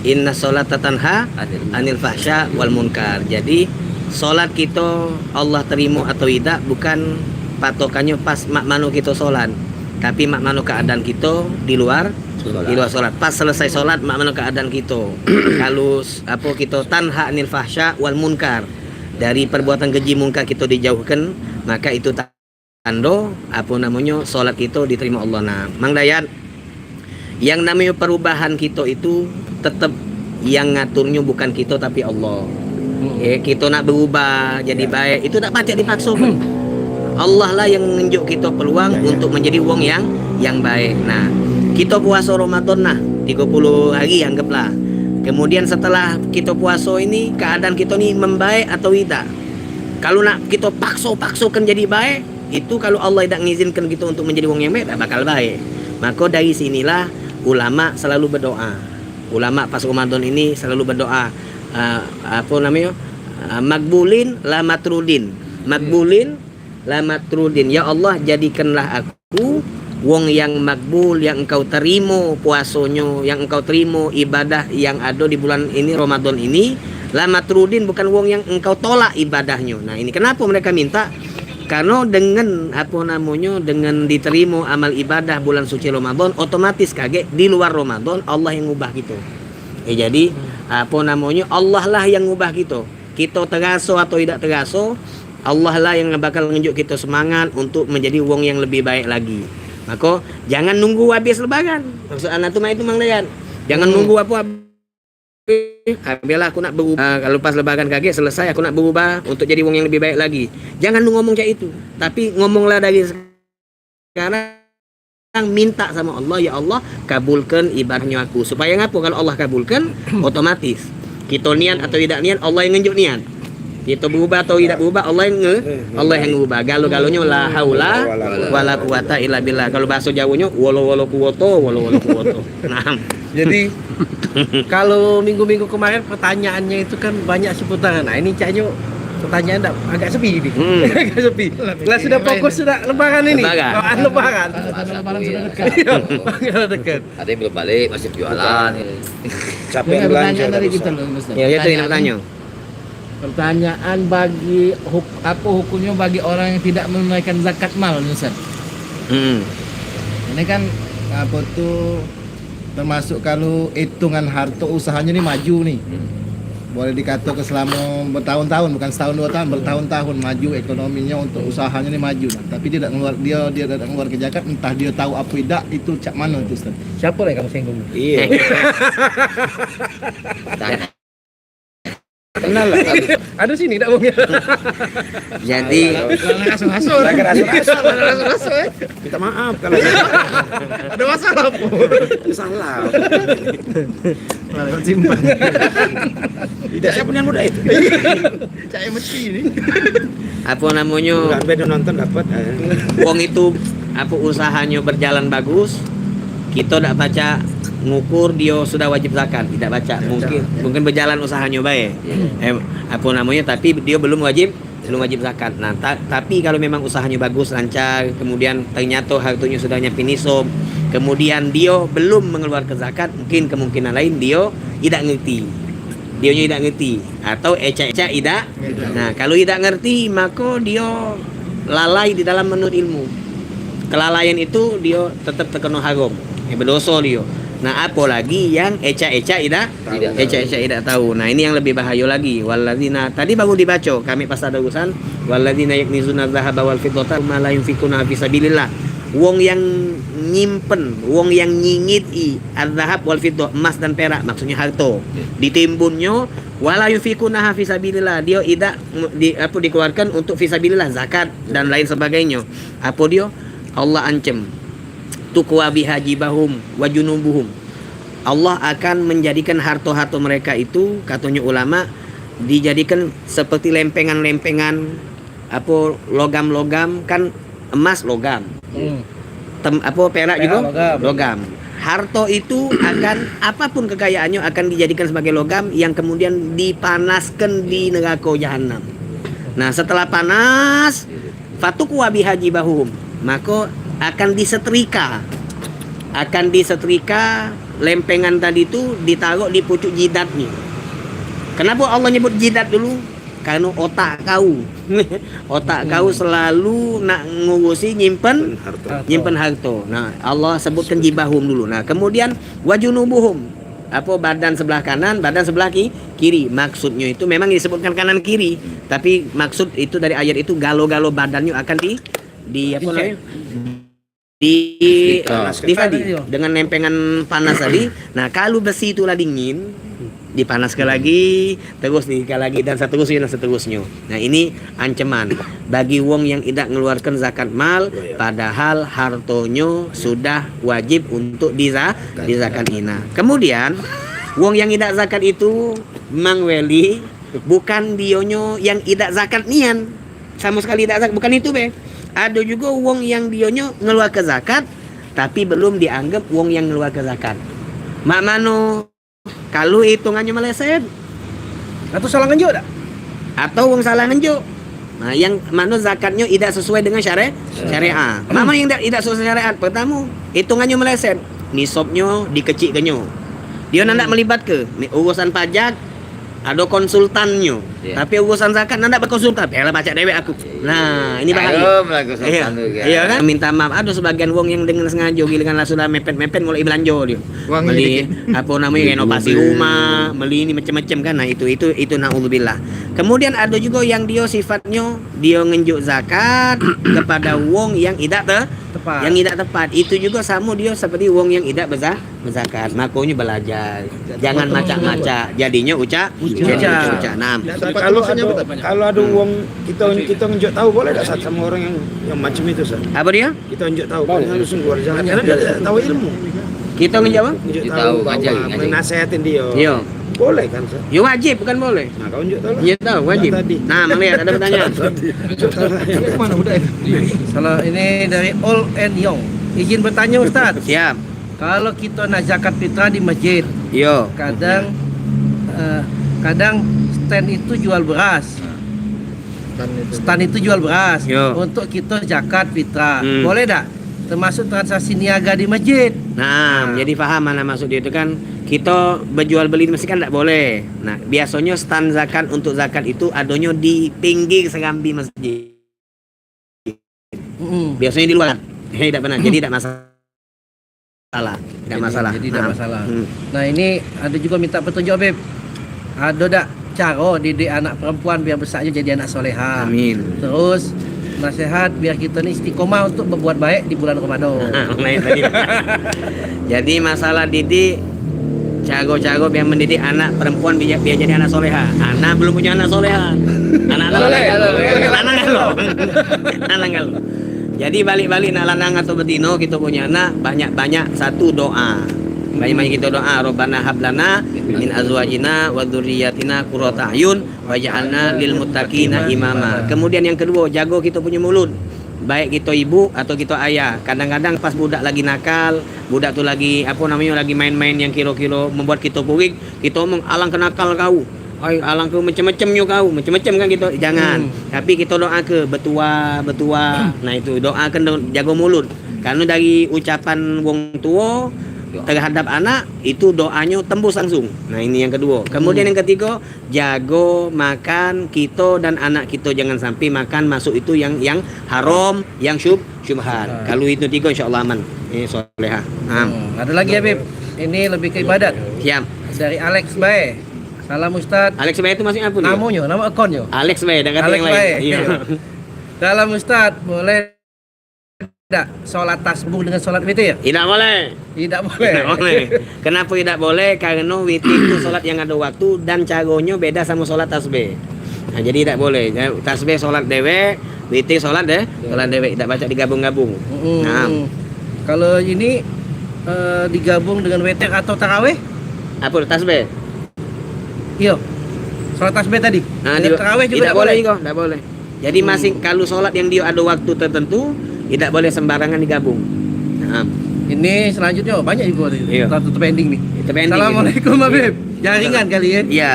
Inna sholata tanha Anil. anil fahsya wal munkar. Jadi, solat kita Allah terima atau idak bukan patokannya pas mak mano kita solat, tapi mak mano keadaan kita di luar Solat. di luar solat. Pas selesai solat, mak mano keadaan kita. Kalau s- apa kita tanha anil fahsya wal munkar. dari perbuatan keji mungkar kito dijauhkan, maka itu tando apo namonyo solat kito diterimo Allah. Nah, Mang Dayat, yang namonyo perubahan kito itu tetep yang ngaturnyo bukan kito tapi Allah. Hmm. Eh, kito nak berubah jadi baik, itu tak pacak dipakso pun. Allah lah yang ngenjuk kito peluang untuk menjadi wong yang yang baik. Nah, kito puaso Ramadan nah, tigo puluh hari anggaplah. Kemudian setelah kito puaso ini, keadaan kito ni membaik atau idak? Kalau nak kito pakso-paksokan jadi baik, itu kalau Allah idak ngizinkan kito untuk menjadi wong yang baik, tak bakal baik. Maka dari sinilah ulama selalu berdoa. Ulama pas Ramadan ini selalu berdoa, ah, apo namonyo? Ah, magbulin la matrudin. Magbulin la matrudin. Ya Allah, jadikanlah aku wong yang makbul, yang engkau terimo puasonyo, yang engkau terimo ibadah yang ado di bulan ini, Ramadan ini. La matrudin, bukan wong yang engkau tolak ibadahnyo. Nah, ini kenapo mereka minta? Karno dengan, apo namonyo, dengan diterimo amal ibadah bulan suci Ramadan, otomatis kagek di luar Ramadan Allah yang ngubah kito. Eh, jadi, apo namonyo, Allah lah yang ngubah kito. Kito teraso atau idak teraso, Allah lah yang bakal ngenjuk kito semangat untuk menjadi wong yang lebih baik lagi. Mako, jangan nunggu habis lebaran. Maksud anak tu mak itu, Mang Dayat. Jangan nunggu apo habis. Habis lah aku nak berubah. Ah, kalau pas lebaran kagek selesai, aku nak berubah untuk jadi wong yang lebih baik lagi. Jangan lu ngomong cak itu. Tapi ngomonglah dari sekarang, minta sama Allah, "Ya Allah, kabulkan ibadahnyo aku." Supaya ngapo? Kalau Allah kabulkan, otomatis kito niat atau idak niat, Allah yang ngenjuk niat. Kito berubah atau idak berubah, Allah yang nge, Allah yang ngubah. Galo-galonyo la haula wala quwata illa billah. Kalau bahasa Jawonyo, wolo-wolo kuwoto, wolo-wolo kuwoto. Nah. Jadi, kalau minggu-minggu kemarin pertanyaannya itu kan banyak seputaran. Nah, ini caknyo pertanyaan dak, agak sepi ini. Hmm. Agak sepi. Lah sudah fokus sudah lebaran ini. Lebaran. Bawaan lebaran. Lebaran sudah dekat. Iya, lebaran dekat. Ada yang belum balik, masih jualan. Siapa yang belanja tadi, Ustaz? Ya, ya, itu yang bertanya. Pertanyaan bagi huk-, apa hukumnya bagi orang yang tidak menunaikan zakat mal, Ustaz? Hmm. Ini kan, apa tu, termasuk kalau hitungan harta usahanya ni maju ni. Hmm. Boleh dikata ke selama bertahun-tahun, bukan setahun dua tahun, bertahun-tahun maju ekonominya untuk usahanya ni maju. Nah, tapi dia tak ngeluar, dia, dia tak ngeluar ke zakat, entah dia tahu apa idak, itu cak mana tu, Ustaz? Siapa lah kamu singgung? Iya. Tanya. Kenal lah. Ada sini tak, Bung? Jadi, jangan asuh-asuh. Jangan asuh-asuh. Jangan asuh-asuh, eh. Minta maaf kalau ada masalah apa? Salah. Malah simpan. Tidak, siapa yang muda itu? Cak emosi ni. Apa namonyo? Bukan beda nonton dapat, eh. Wong itu apa usahanyo berjalan bagus, kito dak pacak ngukur dio sudah wajib zakat, tidak pacak. Mungkin, mungkin berjalan usahanyo bae. Iya. Eh, apa namonyo, tapi dio belum wajib, belum wajib zakat. Nah, ta-, tapi kalau memang usahanyo bagus, lancar, kemudian ternyato hartonyo sudah nyampe nisab, kemudian dio belum mengeluarkan zakat, mungkin kemungkinan lain dio idak ngerti. Dionyo idak ngerti atau ecak-ecak idak. Nah, kalau idak ngerti, mako dio lalai di dalam menuntut ilmu. Kelalaian itu dio tetap terkena haram. Ya, berdosa dio. Nah, apalagi yang ecak-ecak idak, ecak-ecak idak tahu. Nah, ini yang lebih bahayo lagi. Walladzina, tadi baru dibaco, kami pas ada urusan, walladzina yaknizuna dzahaba wal fiddata ma la yunfikuna fi sabilillah. Wong yang nyimpen, wong yang nyingit i adzahab wal fiddah, emas dan perak, maksudnya harto. Ditimbunnya, wala yunfikunaha fi sabilillah, dia idak di, apa, dikeluarkan untuk fi sabilillah, zakat dan lain sebagainya. Apa dia? Allah ancam. Tukwa biha jibahum wa junubuhum. Allah akan menjadikan harta-harta mereka itu, katanya ulama, dijadikan seperti lempengan-lempengan, apa, logam-logam, kan emas logam. Hmm. Tem-, apa, perak juga logam. Logam. Harta itu akan, apapun kekayaannya, akan dijadikan sebagai logam yang kemudian dipanaskan di neraka jahanam. Nah, setelah panas, fatukwa biha jibahum, maka akan disetrika, akan disetrika lempengan tadi tu, ditaruh di pucuk jidatnya. Kenapa Allah nyebut jidat dulu? Karena otak kau, otak kau selalu nak ngurusi nyimpen, harta. Nyimpen harta. Nah, Allah sebutkan jibahum dulu. Nah, kemudian wa junubuhum. apa, badan sebelah kanan, badan sebelah ki-, kiri. Maksudnya itu memang disebutkan kanan kiri, tapi maksud itu dari ayat itu galo-galo badannyo akan di, di apa namanya? Di, dipanas. Dipanas tadi, dengan nempengan panas tadi. Nah, kalau besi itu lah dingin, dipanaske lagi, terus dihingke lagi, dan seterusnya, dan seterusnya. Nah, ini ancaman bagi wong yang idak ngeluarkan zakat mal, padahal hartonyo sudah wajib untuk diza-, dizakati. Nah, kemudian wong yang idak zakat itu, Mang Weli, bukan dionyo yang idak zakat nian. Samo sekali idak zakat, bukan itu be. Ado jugo wong yang dionyo ngeluarke zakat, tapi belum dianggap wong yang ngeluarke zakat. Mak mano? Kalu hitungannyo meleset. Atau salah ngenjuk dak? Atau wong salah ngenjuk. Nah, yang mano zakatnyo idak sesuai dengan syari-, syariat. Mak mano yang idak, idak sesuai syariat? Pertamo, hitungannyo meleset. Nisabnyo dikecikkenyo. Dio nak melibatke ni urusan pajak, ado konsultannyo. Iya. Tapi urusan zakat nak bekonsultan, biarlah pacak dewek aku. Nah, ini bahaya. Ayo, melaku sopan tu, kan? Iya kan? Minta maaf, ada sebagian wong yang dengan sengaja, giliran lah sudah mepet-mepet, mulai belanja dia. Wong beli, ini. Apa namanya, renovasi rumah, beli ini macam-macam kan. Nah, itu, itu, itu naudzubillah. Kemudian ada juga yang dia sifatnya, dia ngenjuk zakat kepada wong yang idak te-, tepat. Yang idak tepat. Itu juga sama dia seperti wong yang idak beza-, bezakat. Makonyo belajar. Jangan macak-macak. Jadinyo ucak, ucak. Jadinyo ucak. Nah. Kalau ada, kalau ada wong, kita, kita ngenjuk tahu, boleh dak, Sat, sama orang yang, yang macam itu, Sat? Apa dia? Kita ngenjuk tahu, kan harus keluar jalan. Karena dia dak tahu ilmu. Kita ngenjuk apa? Ngenjuk tahu, ngaji, ngaji. Menasehatin dia. Iya. Boleh kan, Sat? Ya wajib, bukan boleh. Nah, kau ngenjuk tahu lah. Ngenjuk tahu, wajib. Nah, melihat ada pertanyaan. Salah, ini dari All and Young. Izin bertanya, Ustaz. Siap. Kalau kita nak zakat fitrah di masjid, yo, kadang, eh, kadang stand itu jual beras. Stand itu jual beras. Yo. Untuk kita zakat fitrah. Hmm. Boleh dak? Termasuk transaksi niaga di masjid. Nah, jadi paham mana maksud dia itu kan, kita berjual beli di masjid kan dak boleh. Nah, biasanya stand zakat untuk zakat itu adanya di pinggir serambi masjid. Mm-mm. Biasanya di luar. Hei, tidak pernah. Jadi tidak masalah. Tidak masalah. Jadi tidak masalah. Nah, ini ada juga minta petunjuk, Habib. Ada dak cara didik anak perempuan biar besarnya jadi anak soleha? Amin. Terus, nasihat biar kita ni istiqomah untuk berbuat baik di bulan Ramadan. Nah, itu tadi. Jadi, masalah didik, cara-cara biar mendidik anak perempuan biar, biar jadi anak soleha. Anak belum punya anak soleha. Anak, anak, anak, anak, anak, anak. Jadi, balik-balik nak lanang atau betino, kita punya anak, banyak-banyak satu doa. Banyak-banyak kita doa, "Rabbana hab lana min azwajina wa dzurriyyatina qurrata a'yun waj'alna lil muttaqina imama." Kemudian yang kedua, jago kita punya mulut. Baik kita ibu atau kita ayah. Kadang-kadang pas budak lagi nakal, budak tu lagi, apa namanya, lagi main-main yang kira-kira membuat kita purik, kita omong, "Alangke nakal kau. Ai, alangke macam-macamnyo kau." Macam-macam kan kita, jangan. Hmm. Tapi kita doake, "Betua, betua." Nah, itu doakan do-, jago mulut. Karena dari ucapan wong tua terhadap anak, itu doanyo tembus langsung. Nah, ini yang kedua. Kemudian yang ketiga, jago makan kito dan anak kito, jangan sampai makan masuk itu yang, yang haram, yang syub-, syubhat. Nah. Kalau itu tiga, insyaallah aman. Ini soleha. Nah. Hmm, ada lagi, Habib. Ini lebih ke ibadat. Siap. Dari Alex Bae. Salam Ustaz. Alex Bae itu maksudnya apa nih? Namonyo, nama akunyo. Alex Bae, dah kata Alex yang lain. Bae. Iya. Salam Ustaz, boleh dak solat tasbih dengan solat witir? Tidak boleh. Tidak boleh. Tidak boleh. Kenapa tidak boleh? Karena witir itu solat yang ada waktu dan caronyo beda sama solat tasbih. Nah, jadi tidak boleh. Ya, tasbih solat dewek, witir solat de-, solat dewek. Tidak baca digabung-gabung. Mm-mm. Nah. Kalau ini, eh, digabung dengan witir atau tarawih? Apa, tasbih? Iyo. Solat tasbih tadi. Nah, dengan di-, tarawih juga tidak boleh juga, tidak boleh. Jadi, hmm, masing, kalau solat yang dia ada waktu tertentu, tidak boleh sembarangan digabung. Nah. Ini selanjutnya banyak juga nih. Iya. Tetap pending nih. Tetap pending. Assalamualaikum, Habib. Jaringan kali ya. Iya.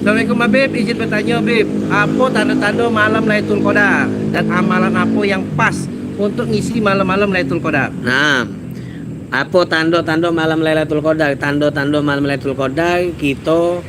Assalamualaikum, Habib. Izin bertanya, Habib. Apa tanda-tanda malam Lailatul Qadar dan amalan apa yang pas untuk ngisi malam-malam Lailatul Qadar? Nah. Apa tanda-tanda malam Lailatul Qadar? Tanda-tanda malam Lailatul Qadar, kita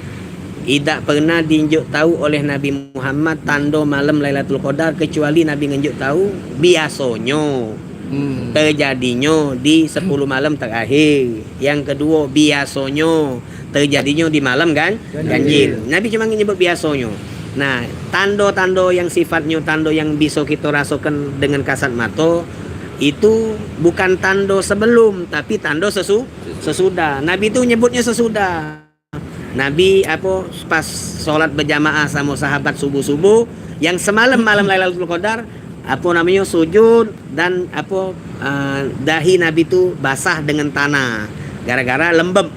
idak pernah diinjuk tahu oleh Nabi Muhammad tanda malam Lailatul Qadar, kecuali Nabi ngenjuk tahu biasonyo. Hmm. Terjadinyo di sepuluh malam terakhir. Yang keduo, biasonyo terjadinyo di malam gan-, ganjil. Nabi cuma nyebut biasonyo. Nah, tando-tando yang sifatnyo tando yang biso kito rasokan dengan kasat mato, itu bukan tando sebelum, tapi tando sesu-, sesudah. Nabi tu nyebutnyo sesudah. Nabi, apo, pas sholat berjamaah samo sahabat subuh-subuh, yang semalam malam Lailatul Qadar, apo namonyo, sujud, dan, apo, eh, dahi Nabi tu basah dengan tanah gara-gara lembab.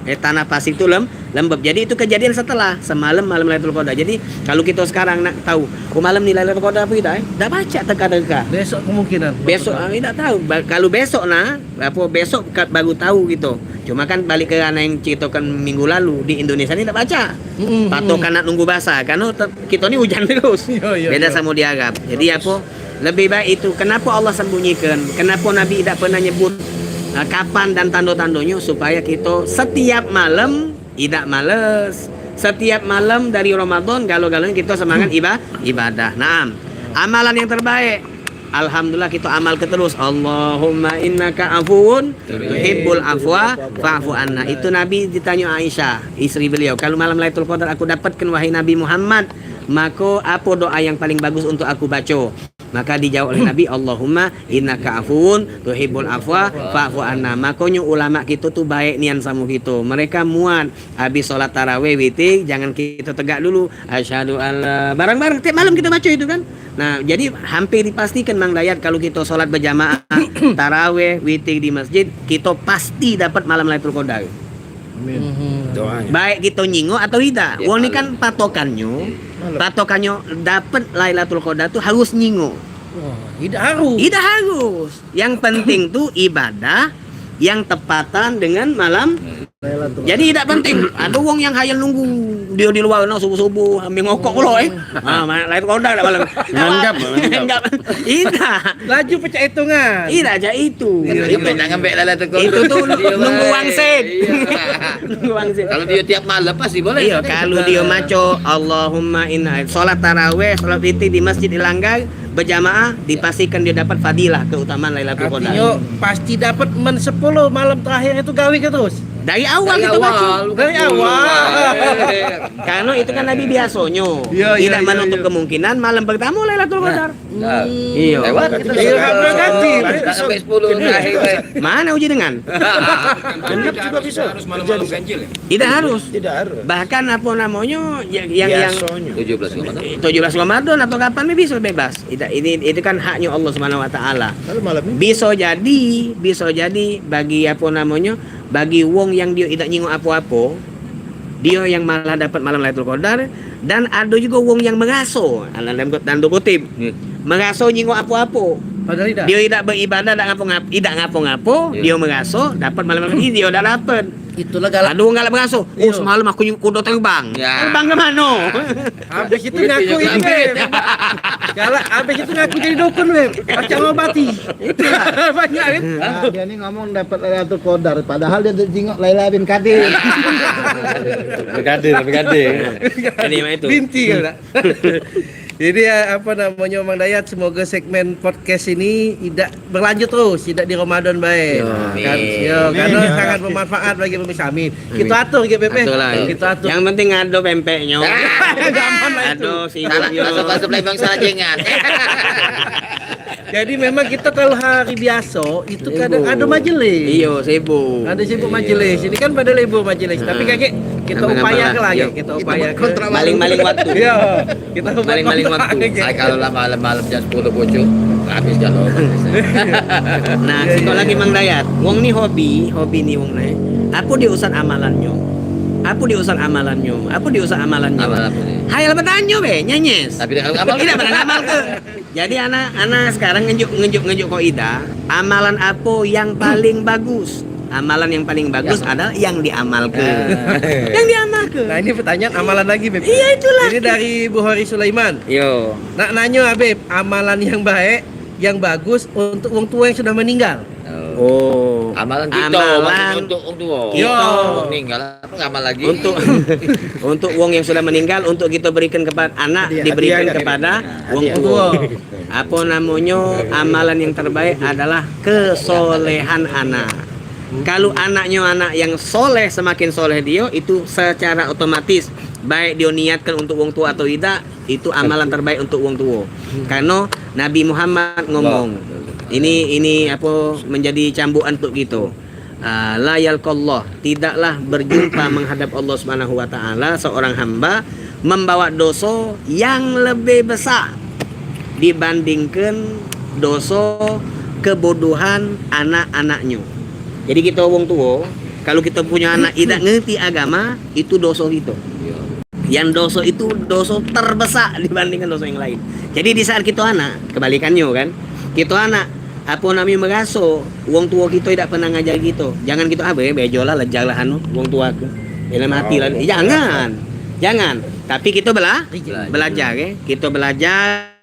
Eh, tanah pasir tu lem-, lembab. Jadi, itu kejadian setelah semalam malam Lailatul Qadar. Jadi, kalau kito sekarang nak tahu, oh, malam ni Lailatul Qadar apo idak, eh? Dak pacak teka-teka. Besok kemungkinan. Besok, ah, idak tahu. Ba-, kalau besok nah, apo, besok ka-, baru tahu kito. Cuma kan balik ke ranah yang ceritokan minggu lalu, di Indonesia ni dak pacak. Mm-mm, patokan nak nunggu basah, karena te-, kito ni hujan terus. Iyo, iyo, iyo. Beda samo di Arab. Jadi apo, lebih baik itu. Kenapo Allah sembunyikan? Kenapo Nabi dak pernah nyebut, eh, kapan dan tando-tandonyo? Supaya kito setiap malam idak males. Setiap malam dari Ramadan, galo-galonyo kito semangat iba-, ibadah. Naam. Amalan yang terbaik. Alhamdulillah, kito amalke terus. Allahumma innaka afuwun tuhibbul afwa fa'fu anna. Itu Nabi ditanyo Aisyah, istri beliau, "Kalau malam Lailatul Qadar aku dapatkan, wahai Nabi Muhammad, mako apo doa yang paling bagus untuk aku baco?" Maka dijawab oleh Nabi, "Allahumma innaka afuwun tuhibbul afwa fa'fu anna." Makonyo ulama kito tu baik nian samo kito. Mereka muat habis sholat tarawih, witir, jangan kito tegak dulu. Asyhadu alla, bareng-bareng tiap malam kito baco itu kan. Nah, jadi hampir dipastikan, Mang Dayat, kalau kito sholat berjamaah, tarawih, witir di masjid, kito pasti dapat malam Lailatul Qadar. Amin. Mhm. Doanya. Baik kito nyingok atau idak. Ya, wong ni kan patokannya, patokannya dapat Lailatul Qadar tu harus nyingok. Wah, idak harus. Idak harus. Yang penting tu ibadah yang tepatan dengan malam. Jadi idak penting. Ada wong yang hayal nunggu dia di luar no subuh-subuh ambil ngokok pula, eh. Ha, Lailatul Qadar dak malam. Nganggap, nganggap. Idak. Laju pecah hitungan. Idak aja itu. Iya, iya. Ngambek, ngambek lah, lah, tu. Itu tu nunggu wangsit. Iya. Nunggu wangsit. Kalau dia tiap malam pasti boleh. Iya, kalau dia maco Allahumma inna, salat tarawih, salat witir di masjid di langgar berjamaah, dipastikan dia dapat fadilah keutamaan Lailatul Qadar. Artinya pasti dapat men sepuluh malam terakhir itu gawe ke terus. Dari awal kita baca. Dari awal. Karena itu kan Nabi biasonyo. Iya, iya, tidak menutup kemungkinan malam pertama Lailatul Qadar. Nah, iyo. Lewat kita. Iya, sudah. Berarti kita sampai sepuluh terakhir, weh. Mana uji dengan? Genep juga bisa. Harus malam-malam ganjil, ya? Tidak harus. Tidak harus. Bahkan apa namanya, yang, yang, yang biasanya tujuh belas Ramadan. Tujuh belas Ramadan atau kapan ni bisa bebas. Tidak, ini, itu kan haknya Allah Subhanahu Wa Taala. Kalau malam ni? Bisa jadi, bisa jadi bagi apa namanya, bagi wong yang dia tidak nyingok apa-apa, dia yang malah dapat malam Lailatul Qadar, dan ada juga wong yang meraso, dalam tanda kutip, meraso nyingok apa-apa. Padahal tidak. Dia tidak beribadah, tidak ngapa-ngapa, tidak ngapa-ngapa, dia meraso dapat malam ini, dia tidak dapat. Itulah galak. Ada wong galak meraso, "Oh, semalam aku nyingok kuda terbang." Ya. Terbang ke mana? Habis itu ngaku ini, Beb. Galak, habis itu ngaku jadi dukun, Beb. Macam obati. Banyak kan? Nah, dia ni ngomong dapat Lailatul Qadar, padahal dia jingok Laila bin Kadir. Berkadir, berkadir. Ini mak itu. Binti kan tak? Jadi ya, apa namanya, Mang Dayat, semoga segmen podcast ini tidak berlanjut terus, tidak di Ramadan bae. Yo. Kan, amin. Yo, karena sangat bermanfaat bagi pemirsa. Amin. Amin. Kita atur, G P P. Atur lah. Kita atur. Yang penting ada pempeknya. Zaman lah itu. Ada singkongnya. Salah, salah, salah, salah, salah, salah. Jadi memang kita kalau hari biasa itu kadang ada majelis. Iyo, sibuk. Ada sibuk majelis. Ini kan pada libur majelis. Tapi kagek kita upayakan lagi, kita upayakan. Maling-maling waktu. Iya, kita upayakan. Maling-maling waktu. Ay, kalau lah malam-malam jam sepuluh bocor, habis kalau. Nah, sikok lagi Mang Dayat. Wong ni hobi, hobi ni wong ni. Apa dia usah amalannyo? Apa dia usah amalannyo? Apa dia usah amalannyo? Amal apa ni? Hayal bertanya be, nyenyes. Tapi dia ngamal. Tidak pernah ngamal ke? Jadi anak, anak sekarang ngejuk, ngejuk, ngejuk kok Ida, amalan apa yang paling bagus? Amalan yang paling bagus adalah yang diamalke. Yang diamalke. Nah, ini pertanyaan amalan lagi, Beb. Iya, itulah. Ini dari Bukhari Sulaiman. Yo. Nak nanyo, Habib, amalan yang baik, yang bagus untuk wong tua yang sudah meninggal. Oh. Oh, amalan kita, amalan maksudnya untuk wong tua. Kita. Wong meninggal, apa ngamal lagi? Untuk, untuk wong yang sudah meninggal, untuk kita berikan kepada anak, hadiah, diberikan hadiah, kepada wong tua. Apa namonyo, amalan yang terbaik adalah kesolehan anak. Kalau anaknyo anak yang soleh, semakin soleh dio, itu secara otomatis, baik dio niatkan untuk wong tua atau idak, itu amalan terbaik untuk wong tua. Karena Nabi Muhammad ngomong, ini, ini apa, menjadi cambukan untuk kita. Ah, la yalqallah, tidaklah berjumpa menghadap Allah Subhanahu wa taala seorang hamba membawa dosa yang lebih besar dibandingkan dosa kebodohan anak-anaknyo. Jadi kita wong tua, kalau kita punya anak idak ngerti agama, itu dosa kita. Yang dosa itu dosa terbesak dibandingkan dosa yang lain. Jadi di saat kita anak, kebalikannya kan, kita anak, apa namanya, meraso wong tua kita tidak pernah ngajar kita. Jangan kita, ah, be-, bejo lah, lejar lah anu, wong tua ke. Dalam hati lah. Jangan. Jangan. Tapi kita bela-, belajar, ya. Kita belajar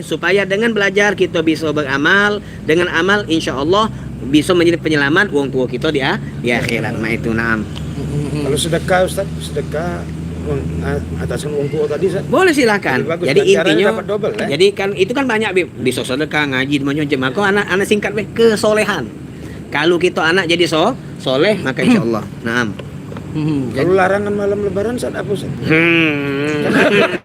supaya dengan belajar kita bisa beramal, dengan amal insya Allah bisa menjadi penyelamat wong tua kita di a-, di akhirat. Nah, itu, naam. Kalau sedekah, Ustaz, sedekah meng-, a-, ataskan wong tua tadi, Ustaz. Boleh, silakan. Jadi bagus, jadi ganjarannya intinya, dapat double, ya? Jadi kan itu kan banyak, Bib. Bisa sedekah, ngaji, macam-macam. Maka anak, anak singkat, Bib, kesolehan. Kalau kita anak jadi so-, soleh, maka insya Allah. Naam. Kalau larangan malam lebaran, Ustaz, apa, Ustaz? Hmm.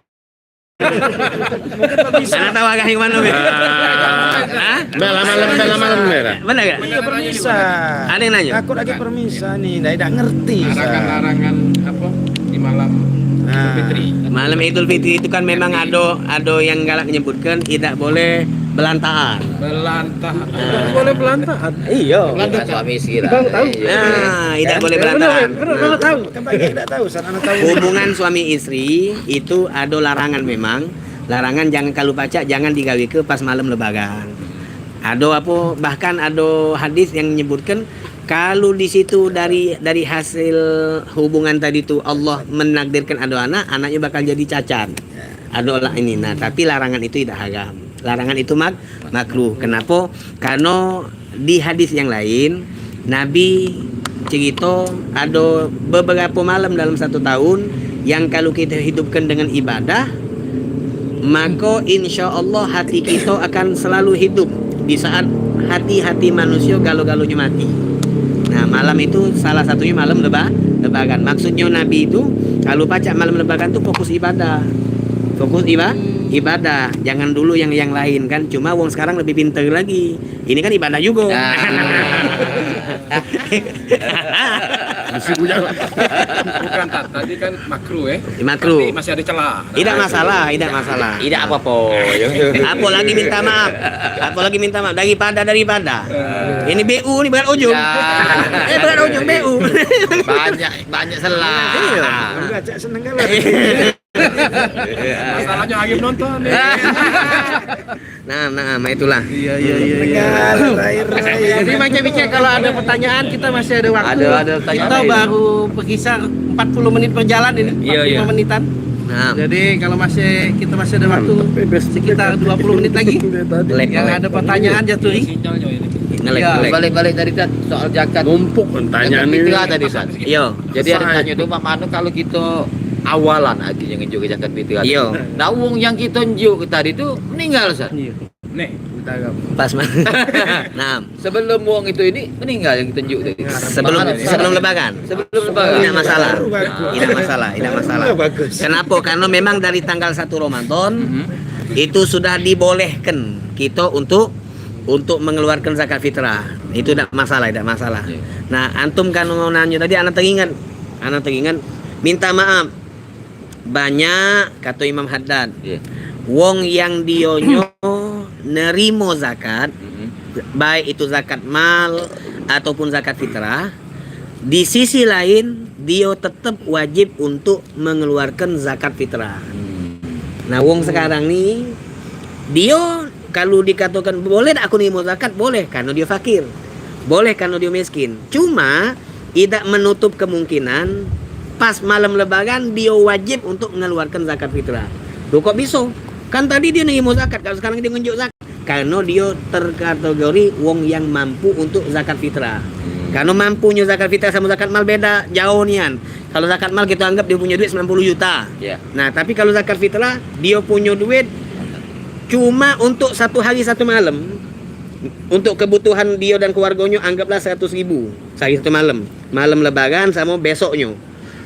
Mungkin permisa. Anak tahu agak yang mana, Bib? Hah? Bela malam, bela malam, bela. Benar gak? Iya, permisa. Ada yang nanya? Takut lagi permisa nih, dah tidak ngerti. Larangan-larangan apa di malam Idul Fitri? Malam Idul Fitri itu kan memang ada, ada yang galak menyebutkan tidak boleh belantaan. Belantaan. Tidak boleh belantaan. Iya. Bukan suami istri lah. Bang tahu. Iya. Nah, tidak boleh belantaan. Benar, benar, benar tahu. Kan banyak tidak tahu, sana tahu. Hubungan suami istri itu ada larangan memang. Larangan jangan, kalu pacak jangan digawe ke pas malam lebaran. Ado apo, bahkan ado hadis yang nyebutkan kalu di situ dari, dari hasil hubungan tadi tu Allah menakdirkan ado anak, anaknyo bakal jadi cacat. Ado lah ini. Nah, tapi larangan itu tidak haram. Larangan itu mak-, makruh. Kenapo? Karno di hadis yang lain, Nabi cerito ado beberapo malam dalam satu taun yang kalu kito hidupkan dengan ibadah, mako insya Allah hati kito akan selalu hidup di saat hati-hati manusio galo-galonyo mati. Nah, malam itu salah satunyo malam leba-, lebaran. Maksudnyo Nabi itu, kalu pacak malam lebaran tu fokus ibadah. Fokus iba-, ibadah. Jangan dulu yang, yang lain kan. Cuma wong sekarang lebih pinter lagi. Ini kan ibadah juga. Nah. Bukan, Tat. Tadi kan makruh, eh. Makruh. Tapi masih ada celah. Tidak masalah, tidak masalah. Tidak apa-apa. Apalagi minta maaf. Apalagi minta maaf daripada, daripada. Ini B U ni berat ujung. Ya. Eh, berat ujung B U. Banyak, banyak selah. Iya. Baca seneng kan. Masalahnya Agim nonton nih. Nah, nah, nah, itulah. Iya, iya, iya, iya. Negara lain, lain. Jadi macam Icek, kalau ada pertanyaan, kita masih ada waktu. Ada, ada pertanyaan. Kita baru berkisar empat puluh menit perjalanan ini, iya, empat puluh lima menitan. Nah. Jadi kalau masih, kita masih ada waktu sekitar dua puluh menit lagi. Yang ada pertanyaan, jatuhi. Nge-lag, ya, nge-lag. Balik-balik tadi, Tat, soal zakat. Numpuk pertanyaan ini. Zakat fitrah tadi, Tat. Iya. Jadi ada tanya tu, Mak Manu, kalau kita awalan lagi yang nunjuk zakat fitrah tadi. Iya. Nah, wong yang kita nunjuk tadi tu meninggal, Ustaz. Iya. Nih. Pas, Mak. Nah. Sebelum wong itu ini meninggal yang kita nunjuk tadi. Sebelum, sebelum lebaran. Sebelum lebaran. Tidak masalah. Tidak masalah, tidak masalah. Bagus. Kenapa? Karena memang dari tanggal satu Ramadan, mhm, itu sudah dibolehkan kita untuk, untuk mengeluarkan zakat fitrah. Itu tidak masalah, tidak masalah. Iya. Nah, antum kan mau nanya tadi, anak teringat. Anak teringat. Minta maaf. Banyak, kato Imam Haddad. Iya. Wong yang dionyo nerimo zakat, mhm, baik itu zakat mal ataupun zakat fitrah, di sisi lain dio tetap wajib untuk mengeluarkan zakat fitrah. Hmm. Nah, wong sekarang ni, dio kalu dikatakan, "Boleh dak aku nerimo zakat?" Boleh, karena dio fakir. Boleh, karena dio miskin. Cuma, idak menutup kemungkinan pas malam lebaran dio wajib untuk mengeluarkan zakat fitrah. Loh, kok bisa? Kan tadi dio nerimo zakat, kalau sekarang dio ngenjuk zakat. Kareno dio terkategori wong yang mampu untuk zakat fitrah. Hmm. Kareno mampunyo zakat fitrah samo zakat mal beda jauh nian. Kalau zakat mal kito anggap dio punyo duit sembilan puluh juta. Ya. Nah, tapi kalau zakat fitrah, dio punyo duit cuma untuk satu hari satu malam, untuk kebutuhan dio dan keluargonyo, anggaplah seratus ribu sehari satu malam. Malam Lebaran samo besoknyo.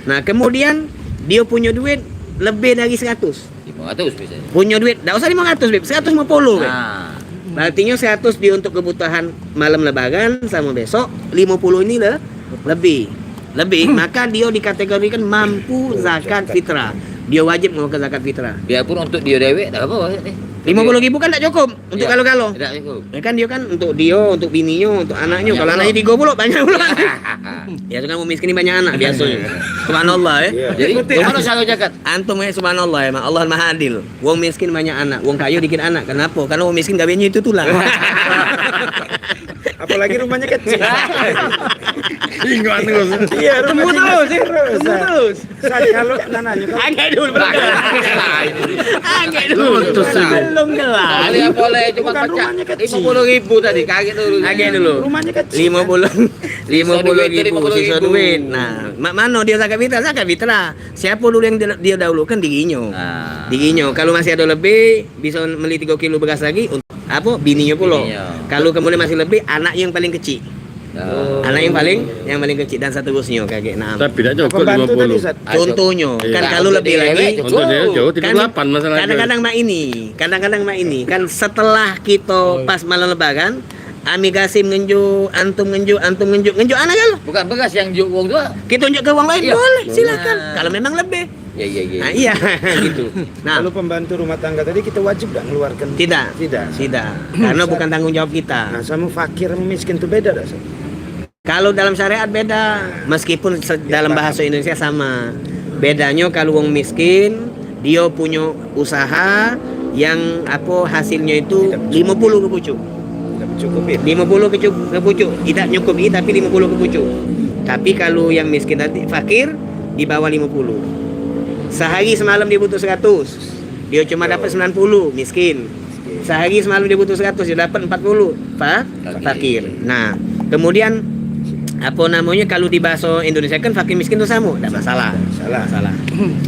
Nah, kemudian dio punyo duit lebih dari seratus. Lima ratus misalnyo. Punyo duit, dak usah lima ratus, Beb. Seratus lima puluh, Beb. Nah. Berartinyo seratus dio untuk kebutuhan malam Lebaran samo besok, limo puluh ini le, lebih. Lebih, maka dio dikategorikan mampu zakat fitrah. Dio wajib mengeluarkan zakat fitrah. Biarpun untuk dio dewek, dak apa-apa, ni. Limo puluh ribu kan dak cukup untuk galo-galo. Dak cukup. Ya kan, dio kan untuk dio, untuk bininyo, untuk anaknyo. Banyak pulo. Kalau anaknyo tigo pulo, banyak pulo. Ya, itu kan wong miskin ni banyak anak biasonyo. Subhanallah, ya. Iya. Jadi, jadi, harus zakat. Antum, ya, subhanallah, ya, Allah Maha Adil. Wong miskin banyak anak, wong kayo dikit anak. Kenapo? Kareno wong miskin gawenyo itu tulang. Apalagi rumahnyo kecil. Hinggo anu. Iya, ketemu terus, ya. Ketemu terus. Sat, kalau, nah, nah, kalau agak dulu, belum kelar. Agak dulu. Putus ini. Belum kelar. Kali apa boleh cuma bukan pecah rumahnyo kecil. Lima puluh ribu tadi, kaget dulu. Agak dulu. Rumahnyo kecil. Lima puluh, lima puluh ribu, sisa duit. Sisa duit. Nah, mak mano dio zakat fitrah? Zakat fitrah. Siapo dulu yang dia, dia dahulukan? Dirinyo. Ah. Dirinyo. Kalau masih ado lebih, bisa meli tigo kilo beras lagi untuk, apo, bininyo pulo. Bininyo. Kalau kemudian masih lebih, anak yang paling kecil. Oh. Anak yang paling, yang paling kecil dan seterusnya, kagek. Nah. Tapi dak cukup lima puluh. Pembantu tadi, Ustaz. Contohnyo, iya, kan kalau lebih lagi, contohnyo jauh, kan tiga puluh delapan masalahnya. Kadang-kadang mak ini, kadang-kadang mak ini, kan setelah kita pas malam Lebaran, Ami Gasim ngenjuk, antum ngenjuk, antum ngenjuk, ngenjuk anak kan? Bukan beras yang njuk wong tu. Kita njuk ke wong lain, iya, boleh, silakan. Nah. Kalau memang lebih. Ya, ya, ya. Nah, iya, gitu. Nah. Kalau pembantu rumah tangga tadi kita wajib dak ngeluarkan? Tidak. Tidak. Tidak. Karena bukan tanggung jawab kita. Nah, sama fakir sama miskin tu beda dak, Ustaz? Kalau dalam syariat beda, meskipun se-, dalam bahasa Indonesia sama. Bedanyo kalau wong miskin, dio punyo usaha yang apo hasilnyo itu limo puluh ke pucuk. Tidak mencukupi. Limo puluh ke cu-, ke pucuk. Tidak nyukupi, tapi limo puluh ke pucuk. Tapi kalau yang miskin tadi, fakir, di bawah limo puluh. Sehari semalam dia butuh seratus. Dia cuma dapat sembilan puluh, miskin. Sehari semalam dia butuh seratus, dia dapat empat puluh. Fa-, fakir. Nah, kemudian, apa namanya, kalau di bahasa Indonesia kan fakir miskin tu sama, tak masalah. Salah. Salah.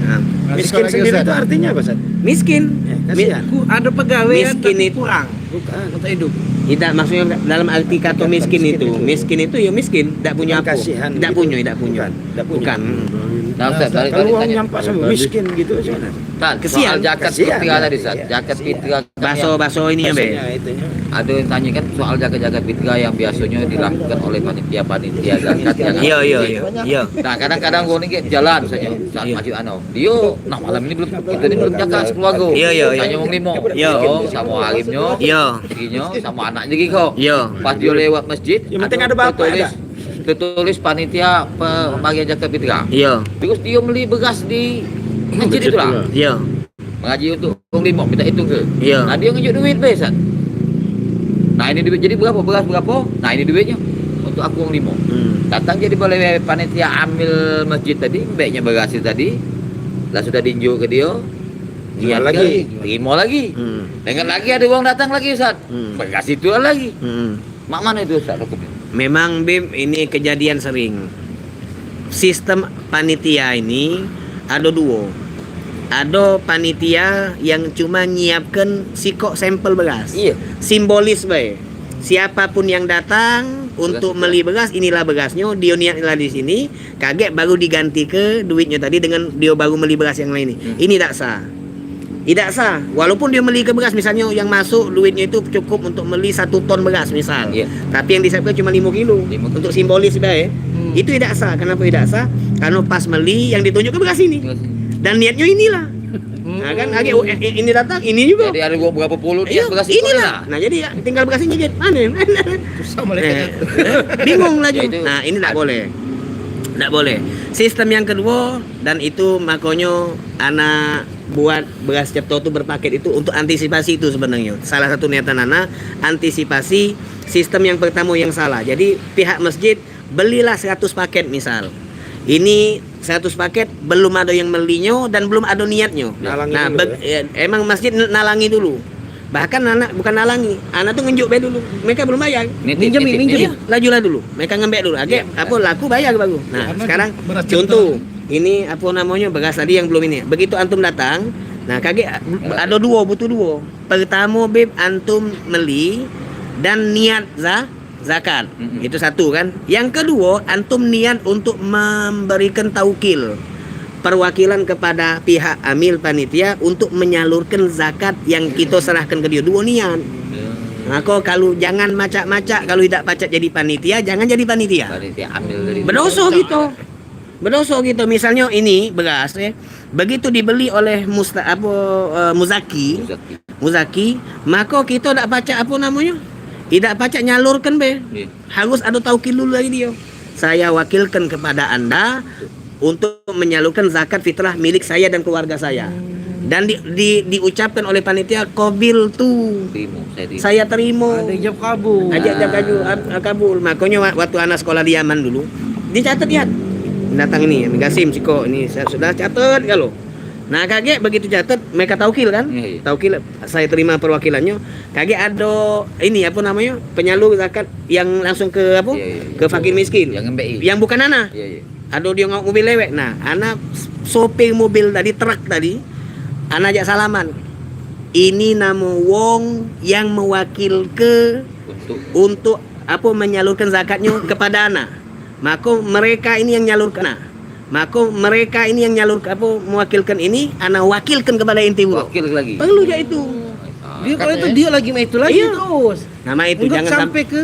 Nah. Miskin sendiri itu artinya apa, Ustaz? Miskin. Ya, kasihan. Ku-, ada pegawai miskin itu kurang. Bukan. Untuk hidup. Tidak, maksudnya dalam arti kata miskin itu, miskin itu ya miskin, tak punya apa. Kasihan gitu. Tak punya, tak punya. Bukan, tak punya. Bukan. Hmm. Nah, Ustaz, balik, kalau balik uang tanya. Nyampak sama miskin gitu, Ustaz. Ustaz, kesian. Soal zakat fitrah tadi, Ustaz. Iya. Zakat fitrah kan baso, yang baso ini ya, Be? Bahasanya itunya. Ada yang tanya kan soal zakat-zakat fitrah yang biasanya dilakukan oleh panitia-panitia zakat yang ada di sini. Iya, iya, iya. Nah, kadang-kadang wong ni jalan saja, saat masuk anu. Dia, nah, malam ini belum, kita ni belum zakat sekeluarga. Iya, iya, iya. Tanya wong limo. Iya. Oh, sama harimnya, iya, istrinya, sama anak jadi kok. Iya. Pas dia lewat masjid, yang penting ada bapak, tertulis, ada. Tertulis panitia pembagian zakat fitrah. Iya. Terus dia beli beras di masjid itulah. Iya. Mengaji untuk wong limo, minta hitung ke. Iya. Nah, dia ngejuk duit be, Sat. Nah, ini duit jadi berapa, beras berapa? Nah, ini duitnya untuk aku wong limo. Hmm. Datang jadi boleh panitia ambil masjid tadi, baiknya beras itu tadi. Lah sudah diinjuk ke dia. Terima lagi. Terima lagi. Hmm. Dengan lagi ada wong datang lagi, Sat. Hmm. Beras itu lagi. Hmm. Mak mano itu, Ustaz, hukumnyo? Memang, Bim, ini kejadian sering. Sistem panitia ini ado duo. Ado panitia yang cuma nyiapkan sikok sampel beras. Iya. Simbolis bae. Siapapun yang datang untuk meli beras, inilah berasnyo, dio niatlah di sini, kagek baru digantike duitnyo tadi dengan dio baru meli beras yang lain ni. Hmm. Ini dak sah. Idak sah. Walaupun dio meli ke beras, misalnyo yang masuk duitnyo itu cukup untuk meli satu ton beras, misal. Iya. Tapi yang disiapkan cuma limo kilo. Limo kilo. Untuk simbolis bae. Hmm. Itu idak sah. Kenapa idak sah? Karena pas meli yang ditunjuk ke beras ini. Beras ini. Dan niatnyo inilah. Hmm. Nah, kan, lagi, eh, eh, ini datang, ini juga. Jadi ada berapa puluh niat beras itu inilah. Nah, jadi ya, tinggal beras ini dikit. Mana? Susah mulai. Eh, bingung lagi. Ya, itu. Nah, ini dak boleh. Dak boleh. Sistem yang kedua, dan itu makonyo anak buat beras Cipto tu berpaket itu untuk antisipasi itu sebenarnya. Salah satu niatan anak, antisipasi sistem yang pertama yang salah. Jadi pihak masjid belilah seratus paket misal. Ini seratus paket belum ada yang melinyo dan belum ada niatnyo. Nalangi dulu, be-, ya, emang masjid nalangi dulu. Bahkan anak bukan nalangi, anak tu ngenjuk be dulu. Mereka belum bayar. Nitip, Minjem, nitip, minjem. Iya, lajulah dulu. Mereka ngembek dulu. Agek, iya, apa, laku bayar baru. Nah, karena sekarang beras contoh, cetak. Ini apa namanya, beras tadi yang belum ini. Begitu antum datang, nah, kagek ada duo, butuh duo. Pertama, Bib, antum meli dan niat za-, zakat. Mm-mm. Itu satu kan. Yang kedua, antum niat untuk memberikan taukil, perwakilan kepada pihak amil panitia untuk menyalurkan zakat yang kita serahkan ke dia. Duo niat. Ya. Maka kalau jangan macak-macak, kalau tidak pacak jadi panitia, jangan jadi panitia. Panitia ambil dari Berdosa kita. Gitu. Berdosa gitu. Misalnya ini beras, eh, begitu dibeli oleh musta-, apa, eh, Muzaki, Muzaki. Muzaki, maka kita dak pacak, apa namanya? Tidak pacak nyalurkan be. Iya. Harus ada taukil dulu dari dia. Saya wakilkan kepada anda untuk menyalurkan zakat fitrah milik saya dan keluarga saya. Dan di, di, diucapkan oleh panitia, "Qabiltu." Terima, saya terima. Saya terima. Ada ijab kabul. Ada ijab kabul, ab-, kabul. Makanya wa-, waktu anak sekolah di Yaman dulu, dicatat, ya. Datang ini, Gasim, siko ini, saya sudah catat kalau. Nah, kagek begitu catat, mereka taukil kan? Iya, iya. Taukil, saya terima perwakilannya. Kagek ada ini, apa namanya, penyalur zakat yang langsung ke apa? Iya, iya, iya. Ke fakir miskin. Yang ngembek. Yang bukan anak. Iya, iya. Ado dia ngawak mobil dewek. Nah, ana sopir mobil tadi, truk tadi, ana ajak salaman. Ini namo wong yang mewakilke untuk, untuk apa, menyalurkan zakatnya kepada ana. Maka mereka ini yang nyalurkan. Nah, maka mereka ini yang nyalurkan, apa, mewakilkan ini, ana wakilkan kepada ente pula. Wakil lagi. Perlu je itu. Ah, dia kalau itu, dia lagi main itu lagi terus. Iya. Nama itu, enggak jangan sampai samp-, ke,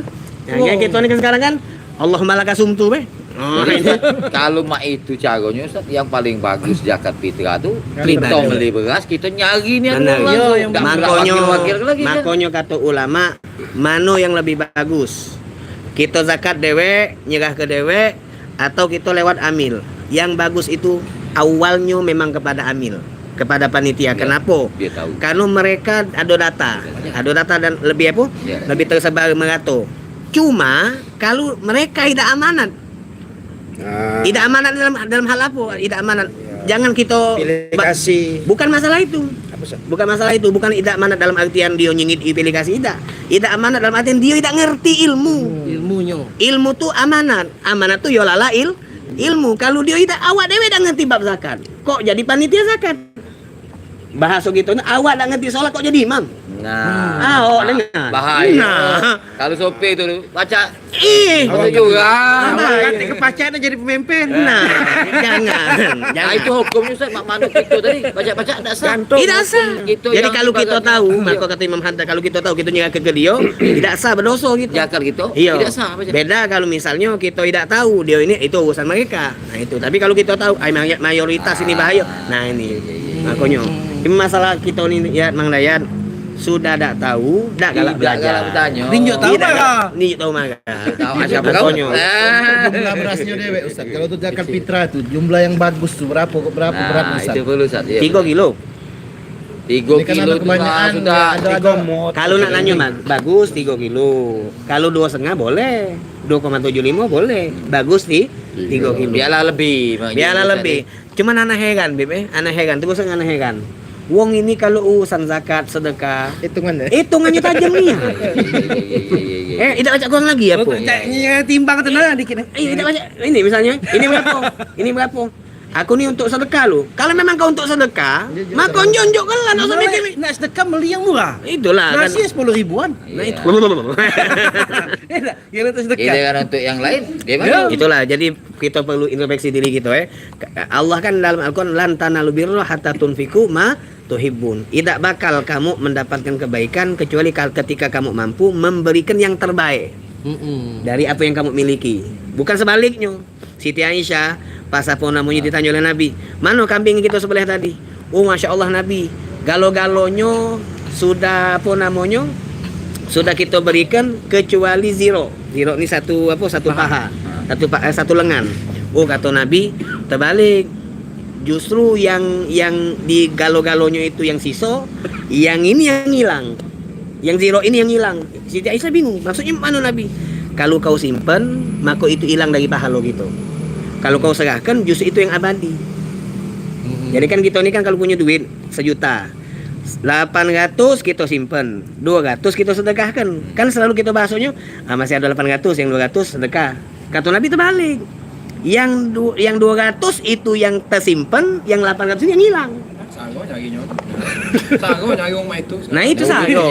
nah, yang kita ni kan sekarang kan, Allahumma laka sumtu, be. Oh, jadi, ini. Ustaz, kalau mak itu caranya, Ustaz, yang paling bagus zakat fitrah tu, pribadi. Kita beli beras, kita nyari ni. Benar. Langsung. Yo, yang dak wakil-wakil lagi, kan? Makonyo, makonyo kato ulama, mano yang lebih bagus? Kita zakat dewek, nyerah ke dewek, atau kita lewat amil? Yang bagus itu awalnyo memang kepada amil, kepada panitia. Ya, kenapo? Dia tahu. Karena mereka ada data, ada data dan lebih apa? Ya. Lebih tersebar merato. Cuma kalau mereka tidak amanat, ah. Tidak amanat dalam, dalam hal apa? Tidak amanat. Ya. Jangan kita ba-, pilih kasih. Bukan masalah itu. Apa, Ustaz? Bukan masalah itu. Bukan tidak amanat dalam artian dia nyingit pilih kasih, tidak. Tidak amanat dalam artian dia tidak ngerti ilmu. Hmm. Ilmunyo. Ilmu tu amanat. Amanat tu yo lala il-, ilmu. Kalau dia tidak, awak dewek dak ngerti bab zakat, kok jadi panitia zakat? Bahaso gitu, awak dak ngerti solat kok jadi imam? Nah. Ah, awak dengar. Bahaya. Nah. Kalau sopir tu, baca. Ih. Masuk jurang. Awak kate kepacak nak jadi pemimpin. Nah, jangan. Jangan. Ah, itu hukumnya, Ustaz, mak manuk itu tadi, pacak-pacak dak sah. Gantung. Tidak sah. Itu. Jadi yang kalau kita tahu, iya, maka kata Imam Haddad, kalau kita tahu, kita nyerahkan ke dia, tidak sah, berdosa gitu. Zakat gitu? Iya. Tidak sah, apa sih? Beda kalau misalnya kita tidak tahu, dia ini, itu urusan mereka. Nah, itu. Tapi kalau kita tahu, ay, may-, mayoritas ini bahaya. Nah, ini. Iya, iya, iya. Makonyo. Ini masalah kita ni, ya, Mang Dayat, sudah dak tahu, dak galak belajar. Dak galak bertanya. Ni njuk tahu marah. Ni njuk tahu marah. Tahu siapa kau? Makonyo. Ah. Jumlah berasnya dewek, Ustaz. Kalau tu zakat fitrah tu, jumlah yang bagus tu berapa, berapa berat, Ustaz? Nah, itu perlu, Ustaz. Iya, betul. Tiga kilo. Tiga kilo tu, Pak, sudah. Kalau nak nanyo, Bang, bagus tiga kilo. Kalau dua setengah boleh. Dua koma tujuh lima boleh. Bagus di tiga kilo. Biarlah lebih, Bang. Biarlah lebih. Cuman ana heran, Bib, eh. Ana heran, terus ana heran. Wong ini kalau urusan zakat, sedekah, hitungannya, hitungannya tajam ni. Iya, iya, iya, iya, iya. Eh, idak pacak kurang lagi apa? Oh, tak, iya, timbang tu nah dikit. Eh, idak pacak. Ini misalnya, ini berapa? Ini berapa? Aku ni untuk sedekah lu. Kalau memang kau untuk sedekah, maka njuk-njuk ke lah, nak usah mikir. Nak sedekah beli yang murah. Itulah, kan. Nasi sepuluh ribuan. Nah, itu. Iya. Iya, nak sedekah. Giliran untuk yang lain, gimana? Ya. Itulah, jadi kita perlu introspeksi diri kita, eh. Allah kan dalam Al-Quran, "Lan tanalul birra hatta tunfiqu ma tuhibbun." Tidak bakal kamu mendapatkan kebaikan kecuali kal-, ketika kamu mampu memberikan yang terbaik dari apa yang kamu miliki. Bukan sebaliknya. Siti Aisyah, pas apa namanya, ditanyo oleh Nabi, "Mano kambing kito sebeleh tadi?" "Oh, Masya Allah, Nabi, galo-galonyo sudah, apa namonyo, sudah kito berikan kecuali ziro." Ziro ni satu, apa, satu paha. Paha. Satu pa-, eh, satu lengan. Oh, kato Nabi, "Terbalik. Justru yang, yang di galo-galonyo itu yang siso, yang ini yang hilang." Yang ziro ini yang hilang. Siti Aisyah bingung, maksudnya mano Nabi? Kalau kau simpen, maka itu hilang dari pahalo kito. Kalau kau serahkan, justru itu yang abadi. Mm-mm. Jadi kan kito ni kan kalau punyo duit sejuta, Lapan ratus kito simpen, duo ratus kito sedekahkan. Kan selalu kito bahasonyo, "Ah, masih ado lapan ratus, yang duo ratus sedekah." Kato Nabi tebalik. Yang du-, yang duo ratus itu yang tesimpen, yang lapan ratus yang hilang. Sago nyarinyo. Sago nyari rumah itu. Nah, itu sago.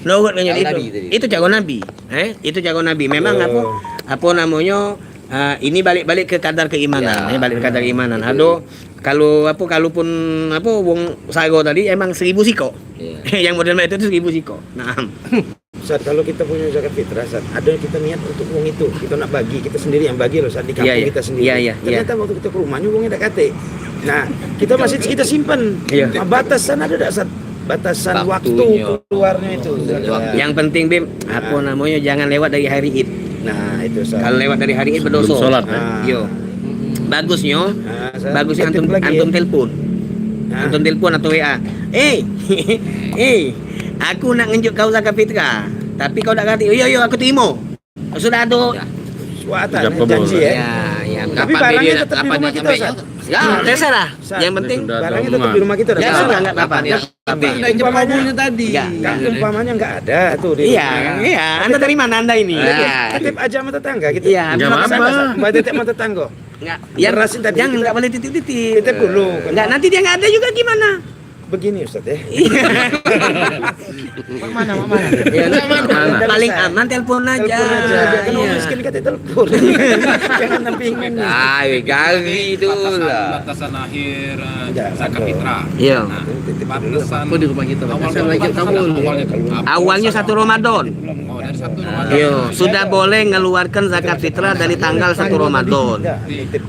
Nurut dengan itu. Itu caro Nabi. Eh, itu caro Nabi. Memang apo, apo namonyo, ah, ini balik-balik ke kadar keimanan, eh, balik ke kadar keimanan. Ado, kalu apo, kalaupun apo, wong sago tadi emang seribu siko. Yang model mak itu tu seribu siko. Nah. Ustaz, kalau kita punya zakat fitrah, Ustaz, ada kita niat untuk wong itu, kita nak bagi, kita sendiri yang bagi loh, Ustaz, di kampung kita sendiri. Iya, iya, iya. Ternyata waktu kita ke rumahnya, wongnya dak katik. Nah, kita masih kita simpan. Iya. Nah, batasan ada dak, Ustaz? Batasan waktu keluarnya itu. Yang penting, Bim, apo namonyo, jangan lewat dari hari Id. Nah, itu, Ustaz. Kalau lewat dari hari Id, bedoso. Belum sholat, ya? Nah. Yo. Bagusnyo, bagusnyo antum, antum telepon. Nah. Antum telepon atau W A. "Eh, eh, aku nak ngenjuk kau zakat fitrah. Tapi kau dak katik." "Iyo, iyo, aku terimo." Sudah tu. Suatan, janji, ya. Ya, ya. Tapi barangnya tetap di rumah kita, Ustaz. Ya, terserah. Yang penting barangnya tetap di rumah kita, Ustaz. Ya, sudah, enggak apa-apa. Tapi udah kabulnya tadi. Enggak, enggak. Umpamanya enggak ada tuh di rumah. Iya, iya. Anda dari mana Anda ini? Titip aja sama tetangga gitu. Iya, enggak apa-apa. Baik, titip sama tetangga. Enggak. Yang jangan, enggak boleh titip-titip. Titip dulu. Enggak, nanti dia enggak ada juga gimana? Begini, Ustaz, ya. Mak mana, mak mana? Ya, paling aman telepon aja. Telepon aja. Kan orang miskin kata telepon. Jangan sampai ingat nih. Ah, gari tu lah. Batasan akhir, eh, zakat fitrah. Iya. Nah, batasan apa di rumah kita? Awalnya satu Ramadan. Oh, dari satu Ramadan. Iya, sudah boleh ngeluarkan zakat fitrah dari tanggal satu Ramadan.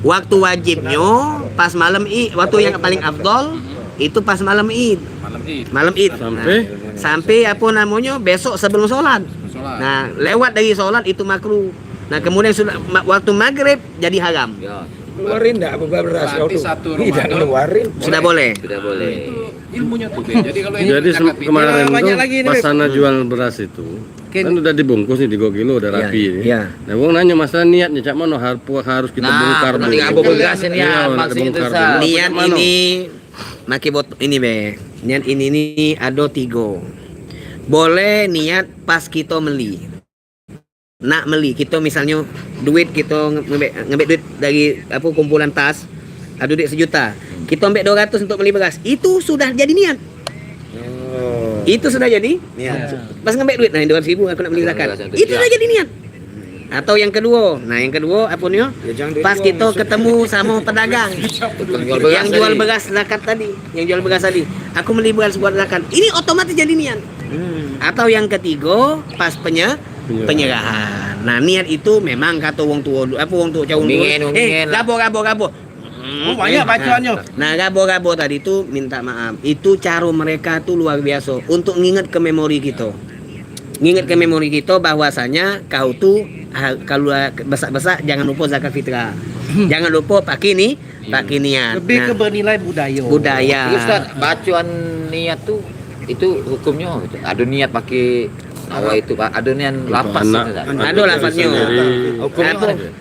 Waktu wajibnyo pas malam Id, waktu yang paling afdol itu pas malam Id. Malam Id. Malam Id. Sampai? Nah, sampai apa namonyo, besok sebelum sholat. Sebelum sholat. Nah, lewat dari sholat itu makruh. Nah, kemudian sudah ma-, waktu maghrib jadi haram. Ya. Keluarin dak beras? Berarti satu Ramadan. Tidak ngeluarin. Sudah boleh. Sudah boleh. Itu ilmunya tuh, Be. Jadi kalau ini zakat fitrah, kemarin tuh pas sana jual beras itu, kan udah dibungkus nih, tiga kilo, udah rapi nih. Iya. Nah, wong nanya masalah niatnya, cak mano harus kita bongkar dulu. Nah, beras ini. Iya, nak maksud itu, dibongkar dulu. Niat ini, maki bot ini, Be. Niat ini nih ado tigo. Boleh niat pas kito meli. Nak meli, kito misalnyo duit, kito nge-, ngambek, ngambek duit dari apa, kumpulan tas, ado duit sejuta. Kito ambek dua ratus untuk meli beras. Itu sudah jadi niat. Oh. Itu sudah jadi niat. Pas ngambek duit, nah, dua ratus ribu aku nak meli zakat. Itu sudah jadi niat. Atau yang keduo, nah, yang keduo apa nyo? Pas kito ketemu samo pedagang yang jual beras zakat tadi, yang jual beras tadi. Aku meli beras buat zakat. Ini otomatis jadi niat. Atau yang ketigo, pas penye-, penyerahan. Nah, niat itu memang kato wong tuo, apa, wong tuo, cak wong tuo, eh, gabo, gabo, gabo. Oh, banyak bacoannyo. Nah, gabo-gabo tadi tu, minta maaf. Itu caro mereka tu luar biaso untuk nginget ke memori kito. Nginget ke memori kito bahwasanya kau tu, ha, kalu besak-besak, jangan lupo zakat fitrah. Jangan lupo pakai ni, pakai niat. Lebih ke bernilai budaya. Budaya. Tapi, Ustaz, bacoan niat tu, itu hukumnyo ado niat pakai awak itu, Pak? Ado niat lafaz itu, Ustaz? Ado lafaznya.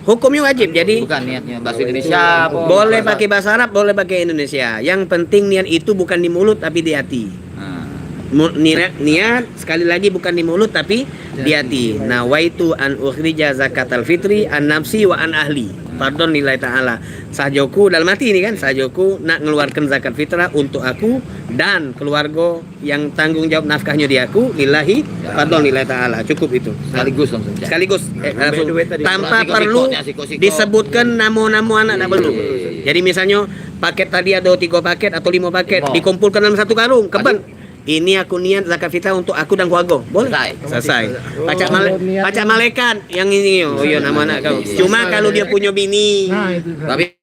Hukumnyo wajib. Jadi bukan niatnya bahasa Indonesia apa? Boleh pakai bahasa Arab, boleh pakai Indonesia. Yang penting niat itu bukan di mulut tapi di hati. Mu-, niat, niat sekali lagi bukan di mulut tapi di hati. Nawaitu an ukhrija zakatal fitri an nafsi wa an ahli. Fardhon lillahi ta'ala. Sajoku dalam hati ini kan, sajoku nak ngeluarkan zakat fitrah untuk aku dan keluarga yang tanggung jawab nafkahnyo di aku, lillahi, fardhon lillahi ta'ala. Cukup itu. Sekaligus langsung, Cak. Sekaligus, eh, langsung. Tanpa perlu disebutkan namo-namo anak, tak perlu. Iya, iya, iya. Jadi misalnyo paket tadi ado tigo paket atau limo paket, dikumpulkan dalam satu karung, keben. Ini aku niat zakat fitrah untuk aku dan keluarga. Boleh? Selesai. Selesai. Pacak male-, pacak malaikat yang ini, oh, iyo, namo anak kau. Cuma kalau dia punya bini. Nah, itu. Tapi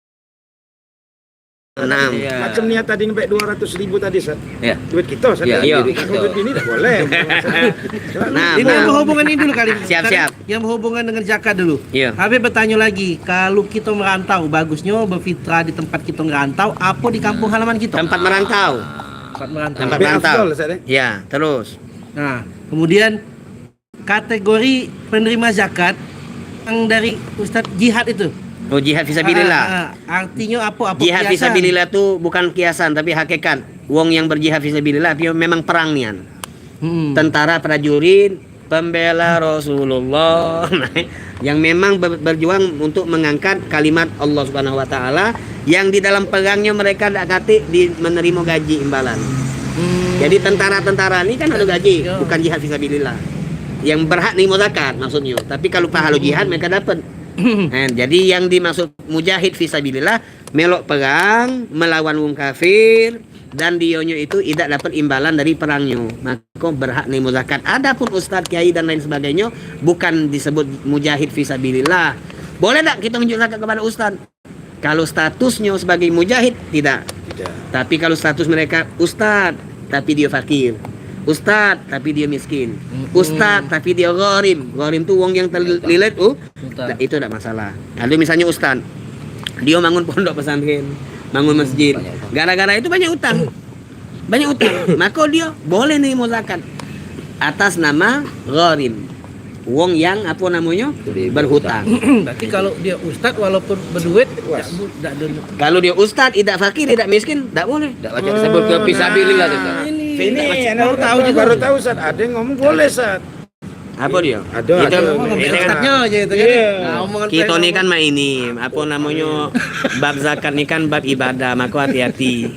Nah. Macam niat tadi ngambek dua ratus ribu tadi, Sat. Iya. Duit kita, Sat. Iya, duit kita. Duit ini tak boleh. Nah, ini yang berhubungan ini dulu kali. Siap, siap. Yang berhubungan dengan zakat dulu. Iya. Habis bertanya lagi, kalau kita merantau, bagusnya berfitrah di tempat kita merantau, apa di kampung halaman kita? Tempat merantau. Tempat merantau. Tempat merantau. Lebih afdol, Sat, eh? Ya, terus. Nah, kemudian kategori penerima zakat yang dari Ustaz Jihad itu. Oh, jihad fisabilillah. Ah, ah, ah. Artinyo apo? Apo jihad kiasan? Fisabilillah tu bukan kiasan, tapi hakikat. Wong yang berjihad fisabilillah, dia memang perang nian. Hmm. Tentara, prajurit, pembela Rasulullah. Yang memang ber-, berjuang untuk mengangkat kalimat Allah Subhanahu wa Ta'ala, yang di dalam perangnyo mereka dak katik di menerima gaji imbalan. Hmm. Jadi tentara-tentara ni kan ada gaji, yo, bukan jihad fisabilillah. Yang berhak nerimo zakat maksudnyo. Tapi kalau pahalo jihad mereka dapat. Eh, jadi yang dimaksud mujahid fisabilillah, melok perang melawan wong kafir, dan dionyo itu idak dapat imbalan dari perangnyo, mako berhak nerimo zakat. Adapun ustaz, kiai dan lain sebagainyo bukan disebut mujahid fisabilillah. Boleh dak kito ngenjuk zakat kepada ustaz? Kalau statusnyo sebagai mujahid, tidak. Tidak. Tapi kalau status mereka ustaz, tapi dia fakir. Ustaz, tapi dia miskin. Mm-mm. Ustaz, tapi dia gharim. Gharim tu wong yang terlilit, uh, Ustaz. Dak, itu dak masalah. Ado misalnyo ustaz, dio bangun pondok pesantren, bangun masjid. Banyak utang. Gara-gara itu banyak utang. Banyak utang. Mako dio boleh nerimo zakat atas nama gharim. Wong yang, apo namonyo, berhutang. Berarti kalau dia ustaz, walaupun berduit, dak bu-, dak ada. Kalau dia ustaz, idak fakir, idak miskin, dak boleh. Dak pacak disebut ke fisabilillah tu, Ustaz. Ini, ini baru tahu juga. Baru tahu, Ustaz. Ada yang ngomong boleh, Ustaz. Apo dio? Ado, itu ado. Ustaznya aja itu kan. Iya. Nah, omongan kito ni kan mak ini, apo namonyo, bab zakat ni kan bab ibadah, mako hati-hati.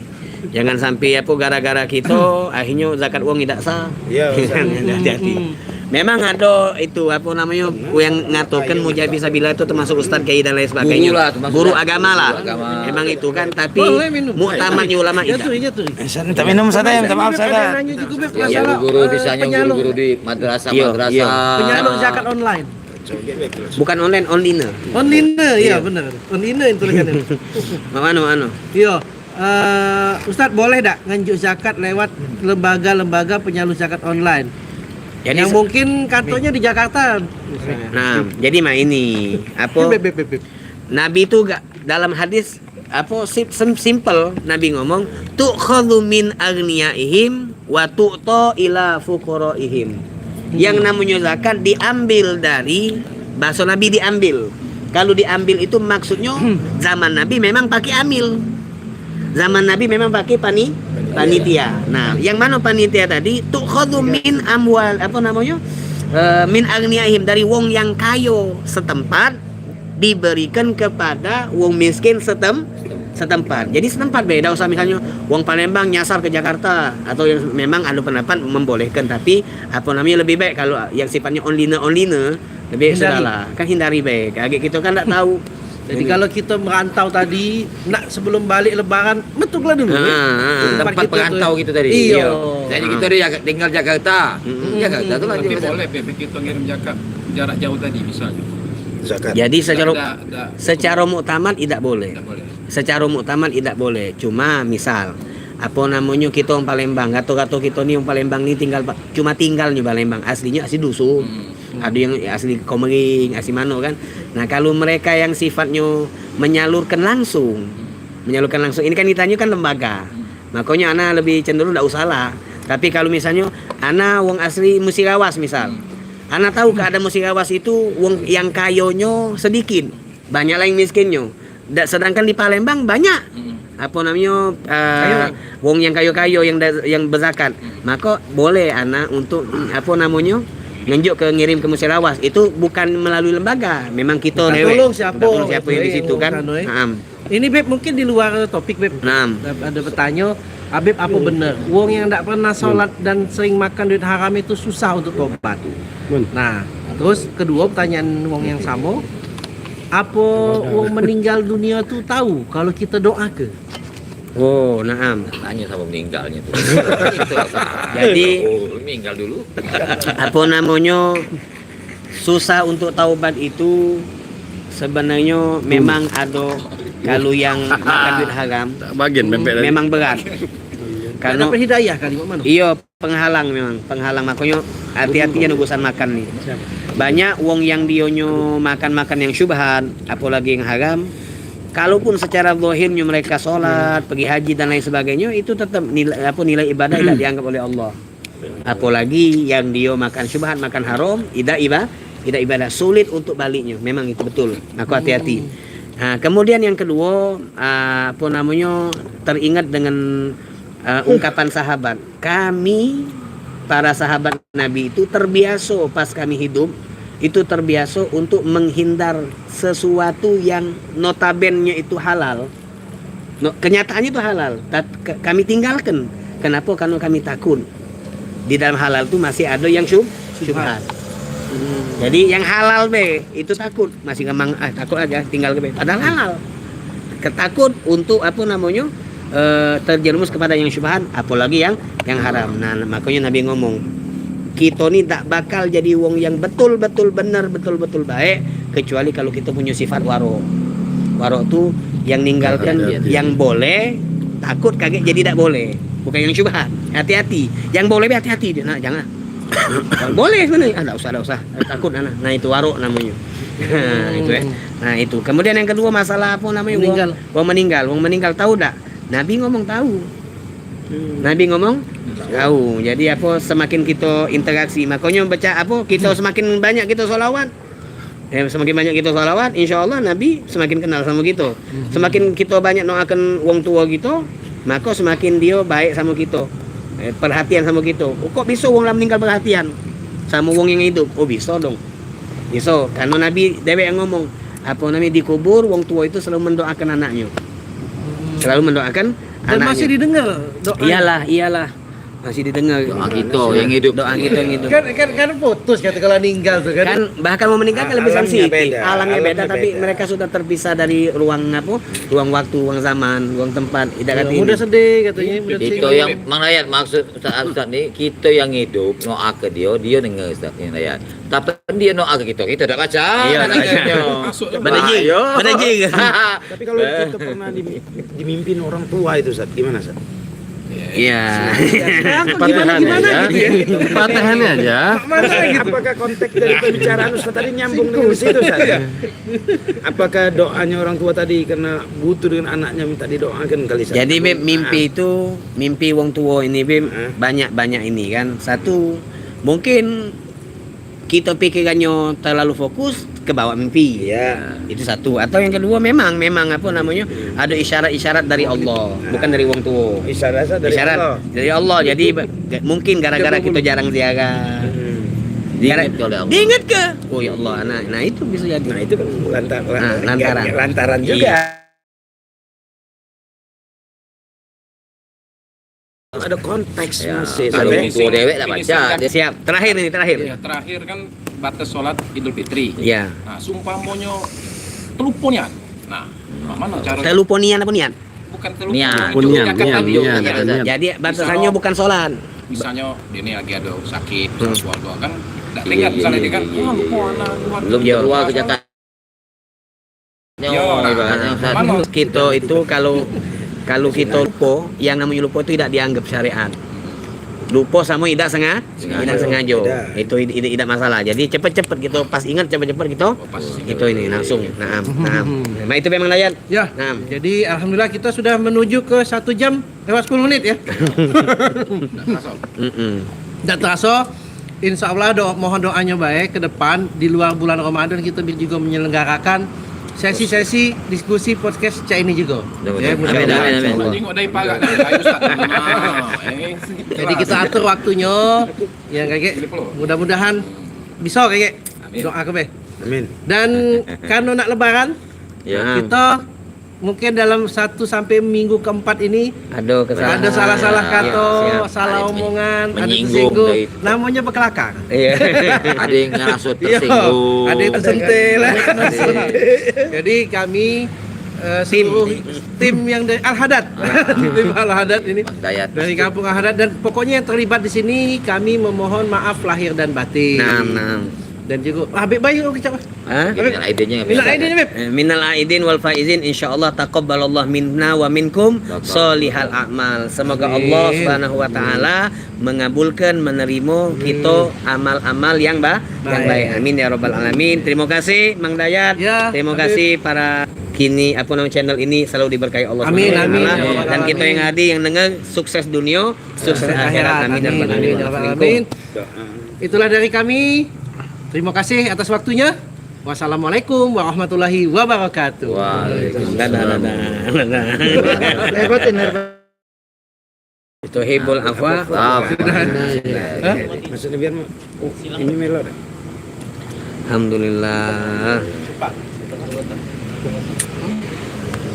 Jangan sampai apo gara-gara kito akhirnyo zakat wong idak sah. Iya, Ustaz. Hati-hati. Hmm. Memang ado itu, apo namonyo, yang ngatokan mujahid fisabilillah itu termasuk ustaz, kiai dan lain sebagainya. Guru lah, termasuk guru agama lah. Guru agama. Memang itu kan, tapi muktamadnya ulama idak. Jatuh, jatuh. Eh, saya minta minum, saya minta maaf, saya. Ada yang nanya juga, Beb, masalah, guru-guru eh, di sana, penyalur. Guru-guru di madrasah, iya, madrasah. Penyalur zakat online. Bukan online, online. Online, iya, benar. Online tulisannya. Mak mano, mak mano? Iya. Eh, Ustaz, boleh dak nganjuk zakat lewat lembaga-lembaga penyalur zakat online? Jadi yang se- mungkin kantornya di Jakarta. Nah, jadi mak ini, apo? Beb, beb, beb, beb. Nabi tu gak dalam hadis apo sim-, sim-, simple Nabi ngomong, "Tu'khadhu min aghniyaihim wa tu'ta ila fuqaraihim." Yang namonyo zakat diambil dari, bahaso Nabi diambil. Kalau diambil itu maksudnyo zaman Nabi memang pakai amil. Zaman Nabi memang pakai pani-, panitia. Nah, yang mano panitia tadi? "Tu'khadhu min amwal," apo namonyo? Eh, "min aghniyaihim," dari wong yang kayo setempat diberikan kepada wong miskin setem-, setempat. Jadi setempat be, dak usah misalnyo wong Palembang nyasar ke Jakarta, atau yang memang ado pendapat membolehkan, tapi apo namonyo, lebih baik kalau yang sifatnyo online, online, lebih baik sudahlah. Kan hindari be. Agek kito kan dak tahu. Jadi kalau kito merantau tadi, nak sebelum balik lebaran, metuklah dulu. Ah, ah. Tempat perantau kito tadi. Iyo. Jadi kito di Jak-, tinggal Jakarta. Mm-mm. Jakarta tu lah. Tapi boleh be kito ngirim zakat jarak jauh tadi misalnyo. Zakat. Jadi secara, dak, dak, dak. Secara muktamad idak boleh. Dak boleh. Secara muktamad idak boleh. Cuma misal, apo namonyo, kito wong Palembang, kato-kato kito ni wong Palembang ni tinggal pa-, cuma tinggalnyo Palembang, aslinyo asli dusun. Hmm. Ado yang asli Komering, asli mano kan. Nah, kalau mereka yang sifatnyo menyalurkan langsung, menyalurkan langsung, ini kan ditanyo kan lembaga. Makonyo ana lebih cenderung dak usah lah. Tapi kalau misalnyo ana wong asli Musirawas misal, ana tahu keadaan Musirawas itu wong yang kayonyo sedikit, banyak lah yang miskinnyo. Dak, sedangkan di Palembang banyak, apo namonyo, eh, wong yang kayo-kayo yang da-, yang bezakat. Mako boleh ana untuk, apo namonyo, ngenjuk ke, ngirim ke Musirawas. Itu bukan melalui lembaga, memang kito dewek. Minta tolong siapo? Minta tolong siapo yang di situ kan. Anu, eh. Naam. Ini, Beb, mungkin di luar topik, Beb. Naam. Ada, ada betanyo, Habib, apo bener wong yang dak pernah sholat dan sering makan duit haram itu susah untuk tobat? Nah, terus kedua pertanyaan wong yang samo, apo wong meninggal dunia tu tahu kalau kito doa ke? Oh, naam. Tanya samo meninggalnyo tu. Jadi, oh, meninggal dulu. Apo namonyo, susah untuk taubat itu sebenarnyo memang ado, kalau yang makan duit haram, memang berat. Karena dapat hidayah kali, mak mano? Iyo, penghalang memang, penghalang. Makonyo hati-hati jangan urusan makan ni. Banyak wong yang dionyo makan-makan yang syubhat, apolagi yang haram. Kalaupun secara zahirnyo mereka sholat, pergi haji dan lain sebagainyo, itu tetap nilai, apa, nilai ibadah tidak dianggap oleh Allah. Apolagi yang dio makan syubhat, makan haram, idak iba-, idak ibadah, sulit untuk baliknyo. Memang itu betul. Mako hati-hati. Hmm. Nah, kemudian yang kedua, ah, apa namanya, teringat dengan, ah, ungkapan sahabat. Kami, para sahabat Nabi itu terbiasa pas kami hidup, itu terbiasa untuk menghindar sesuatu yang notabennya itu halal. No, kenyataannya itu halal, tat-, ke-, kami tinggalkan. Kenapa? Karena kami takut. Di dalam halal tu masih ada yang syub-, syubhat. Jadi yang halal be, itu takut. Masih ngemang, "Ah, takut aja, tinggal ke be." Padahal halal. Ketakut untuk, apa namanya, eh, terjerumus kepada yang syubhat, apalagi yang, yang haram. Nah, makanya Nabi ngomong, "Kita ni tak bakal jadi wong yang betul-betul benar, betul-betul baik, kecuali kalau kita punya sifat warok." Warok tu yang ninggalkan yang boleh, takut kagek jadi tak boleh. Bukan yang syubhat. Hati-hati. Yang boleh be hati-hati. Nah, jangan. Boleh sebenarnya. Ah, tak usah, tak usah. Takut anak. Nah, itu warok namanya. Nah, itu, eh. Nah, itu. Kemudian yang kedua, masalah apa namanya? Wong meninggal. Wong meninggal. Wong meninggal tahu tak? Nabi ngomong tahu. Nabi ngomong tahu. Jadi apa, semakin kita interaksi, makanya baca apa, kita semakin banyak kita solawat. Eh, semakin banyak kita solawat, insya Allah Nabi semakin kenal sama kita. Semakin kita banyak doakan wong tua kita, maka semakin dia baik sama kita. Eh, perhatian sama kita. Oh, kok bisa wong lah meninggal perhatian sama wong yang hidup? Oh, bisa dong. Bisa, karena Nabi dewek yang ngomong, apa namanya, dikubur wong tua itu selalu mendoakan anaknya. Selalu mendoakan anaknya. Dan masih didengar doa. Iyalah, iyalah. Masih didengar. Doa kita yang hidup. Doa kita yang hidup. Kan, kan, kan putus kata kalau ninggal tu kan. Kan bahkan mau meninggal kan lebih sensitif. Alamnya beda. Alamnya beda, tapi mereka sudah terpisah dari ruang apa? Ruang waktu, ruang zaman, ruang tempat. Idak kata ini. Mudah sedih katanya, mudah sedih. Kita yang Mang Dayat maksud Ustaz, Ustaz ni, kita yang hidup doa ke dia, dia dengar Ustaz ni Dayat. Tapi dia doa ke kita, kita tak baca. Iya, tak baca. Bener ji. Bener ji. Tapi kalau kita pernah di, dimimpin orang tua itu, Ustaz, gimana, Ustaz? Iya. Patahan aja. Patahan aja. Apakah konteks dari pembicaraan Ustaz tadi nyambung dengan situ, Ustaz? Apakah doanya orang tua tadi karena butuh dengan anaknya minta didoakan kali, Ustaz? Jadi, Beb, mimpi itu, mimpi wong tua ini, Beb, banyak-banyak ini kan. Satu, mungkin kita pikirannyo terlalu fokus ke bawa mimpi. Iya. Itu satu. Atau yang kedua, memang, memang apa namanya, ada isyarat-isyarat dari Allah, bukan dari wong tua. Isyarat dari Allah. Isyarat dari Allah. Jadi, ba-, ga-, mungkin gara-gara kita jarang ziarah. Diingat oleh Allah. Diingat ke? Oh, ya Allah, nah, nah, itu bisa jadi. Nah, itu kan lantar-, lantaran juga. Iya. Ada konteks masih. Kalau wong tua dewek lah baca. Siap. Terakhir ini, terakhir. Iya, terakhir kan batas sholat Idul Fitri. Iya. Nah, seumpamonyo telupo nian. Nah, mano cara? Telupo nian apa nian? Bukan telupo. Nian. Nian, nian, nian. Jadi, batasannya bukan sholat. Misalnya, ini lagi ada sakit, keluarga kan, ndak ingat misalnya dia kan, "Wah, lupa anak, lupa." Belum keluar ke Jakarta. Yo, ibaratnya, Ustaz. Kita itu kalau, kalau kita lupa, yang namanya lupa itu tidak dianggap syariat. Lupa sama tidak sengaja, tidak sengaja. Itu id-, id-, tidak masalah. Jadi cepet-cepet kita pas ingat, cepet-cepet kita, kita ini langsung. Naam, naam. Nah, itu memang layan. Ya. Naam. Jadi alhamdulillah kita sudah menuju ke satu jam lewat sepuluh menit ya. Tidak terasa. Mm-mm. Tidak terasa. Insya Allah do-, mohon doanya baik ke depan di luar bulan Ramadan kita bi-, juga menyelenggarakan sesi-sesi diskusi podcast cak ini juga. Mudah-mudahan. Ya, mudah-mudahan. Amin, amin, amin. Tengok dari parak dah, dari Ustaz. Nah, eh. Jadi kita atur waktunya. Ya, kakek. Mudah-mudahan bisa, kakek. Amin. Doa ke be. Amin. Dan karena nak lebaran, ya, kita mungkin dalam satu sampai minggu keempat ini ada kesalahan. Ada salah-salah kata, salah omongan, ada tersinggung. Namanya bekelakar. Iya. Ada yang ngerasa tersinggung. Ada yang tersentil. Jadi kami, eh, seluruh tim yang dari Al Haddad. Tim Al Haddad ini. Dari kampung Al Haddad dan pokoknya yang terlibat di sini kami memohon maaf lahir dan batin. Naam, naam. Dan juga, ah, Habib Bayu kecap. Hah? Minal aidinnya, minal aidin, Beb. Eh, minal aidin wal faizin, insyaallah taqabbalallahu minna wa minkum sholihal a'mal. Semoga Allah Subhanahu wa taala mengabulkan, menerima kita amal-amal yang ba-, yang baik. Amin ya rabbal alamin. Terima kasih Mang Dayat. Ya, Habib. Terima kasih para kini, apa nama, channel ini selalu diberkahi Allah Subhanahu wa taala. Amin, amin. Dan kita yang hadir, yang dengar, sukses dunia, sukses akhirat. Amin ya rabbal alamin. Itulah dari kami. Terima kasih atas waktunya. Wassalamualaikum warahmatullahi wabarakatuh. Waalaikumsalam. Lebatin, lebatin. Tuhibul afwa. Maksudnya biar oh, ini melo deh. Alhamdulillah.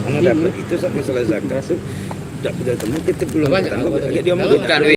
Mana dapat itu saat masalah zakat tu tak bisa teman kita belum ketangkap lagi dia mau Bukan, wi.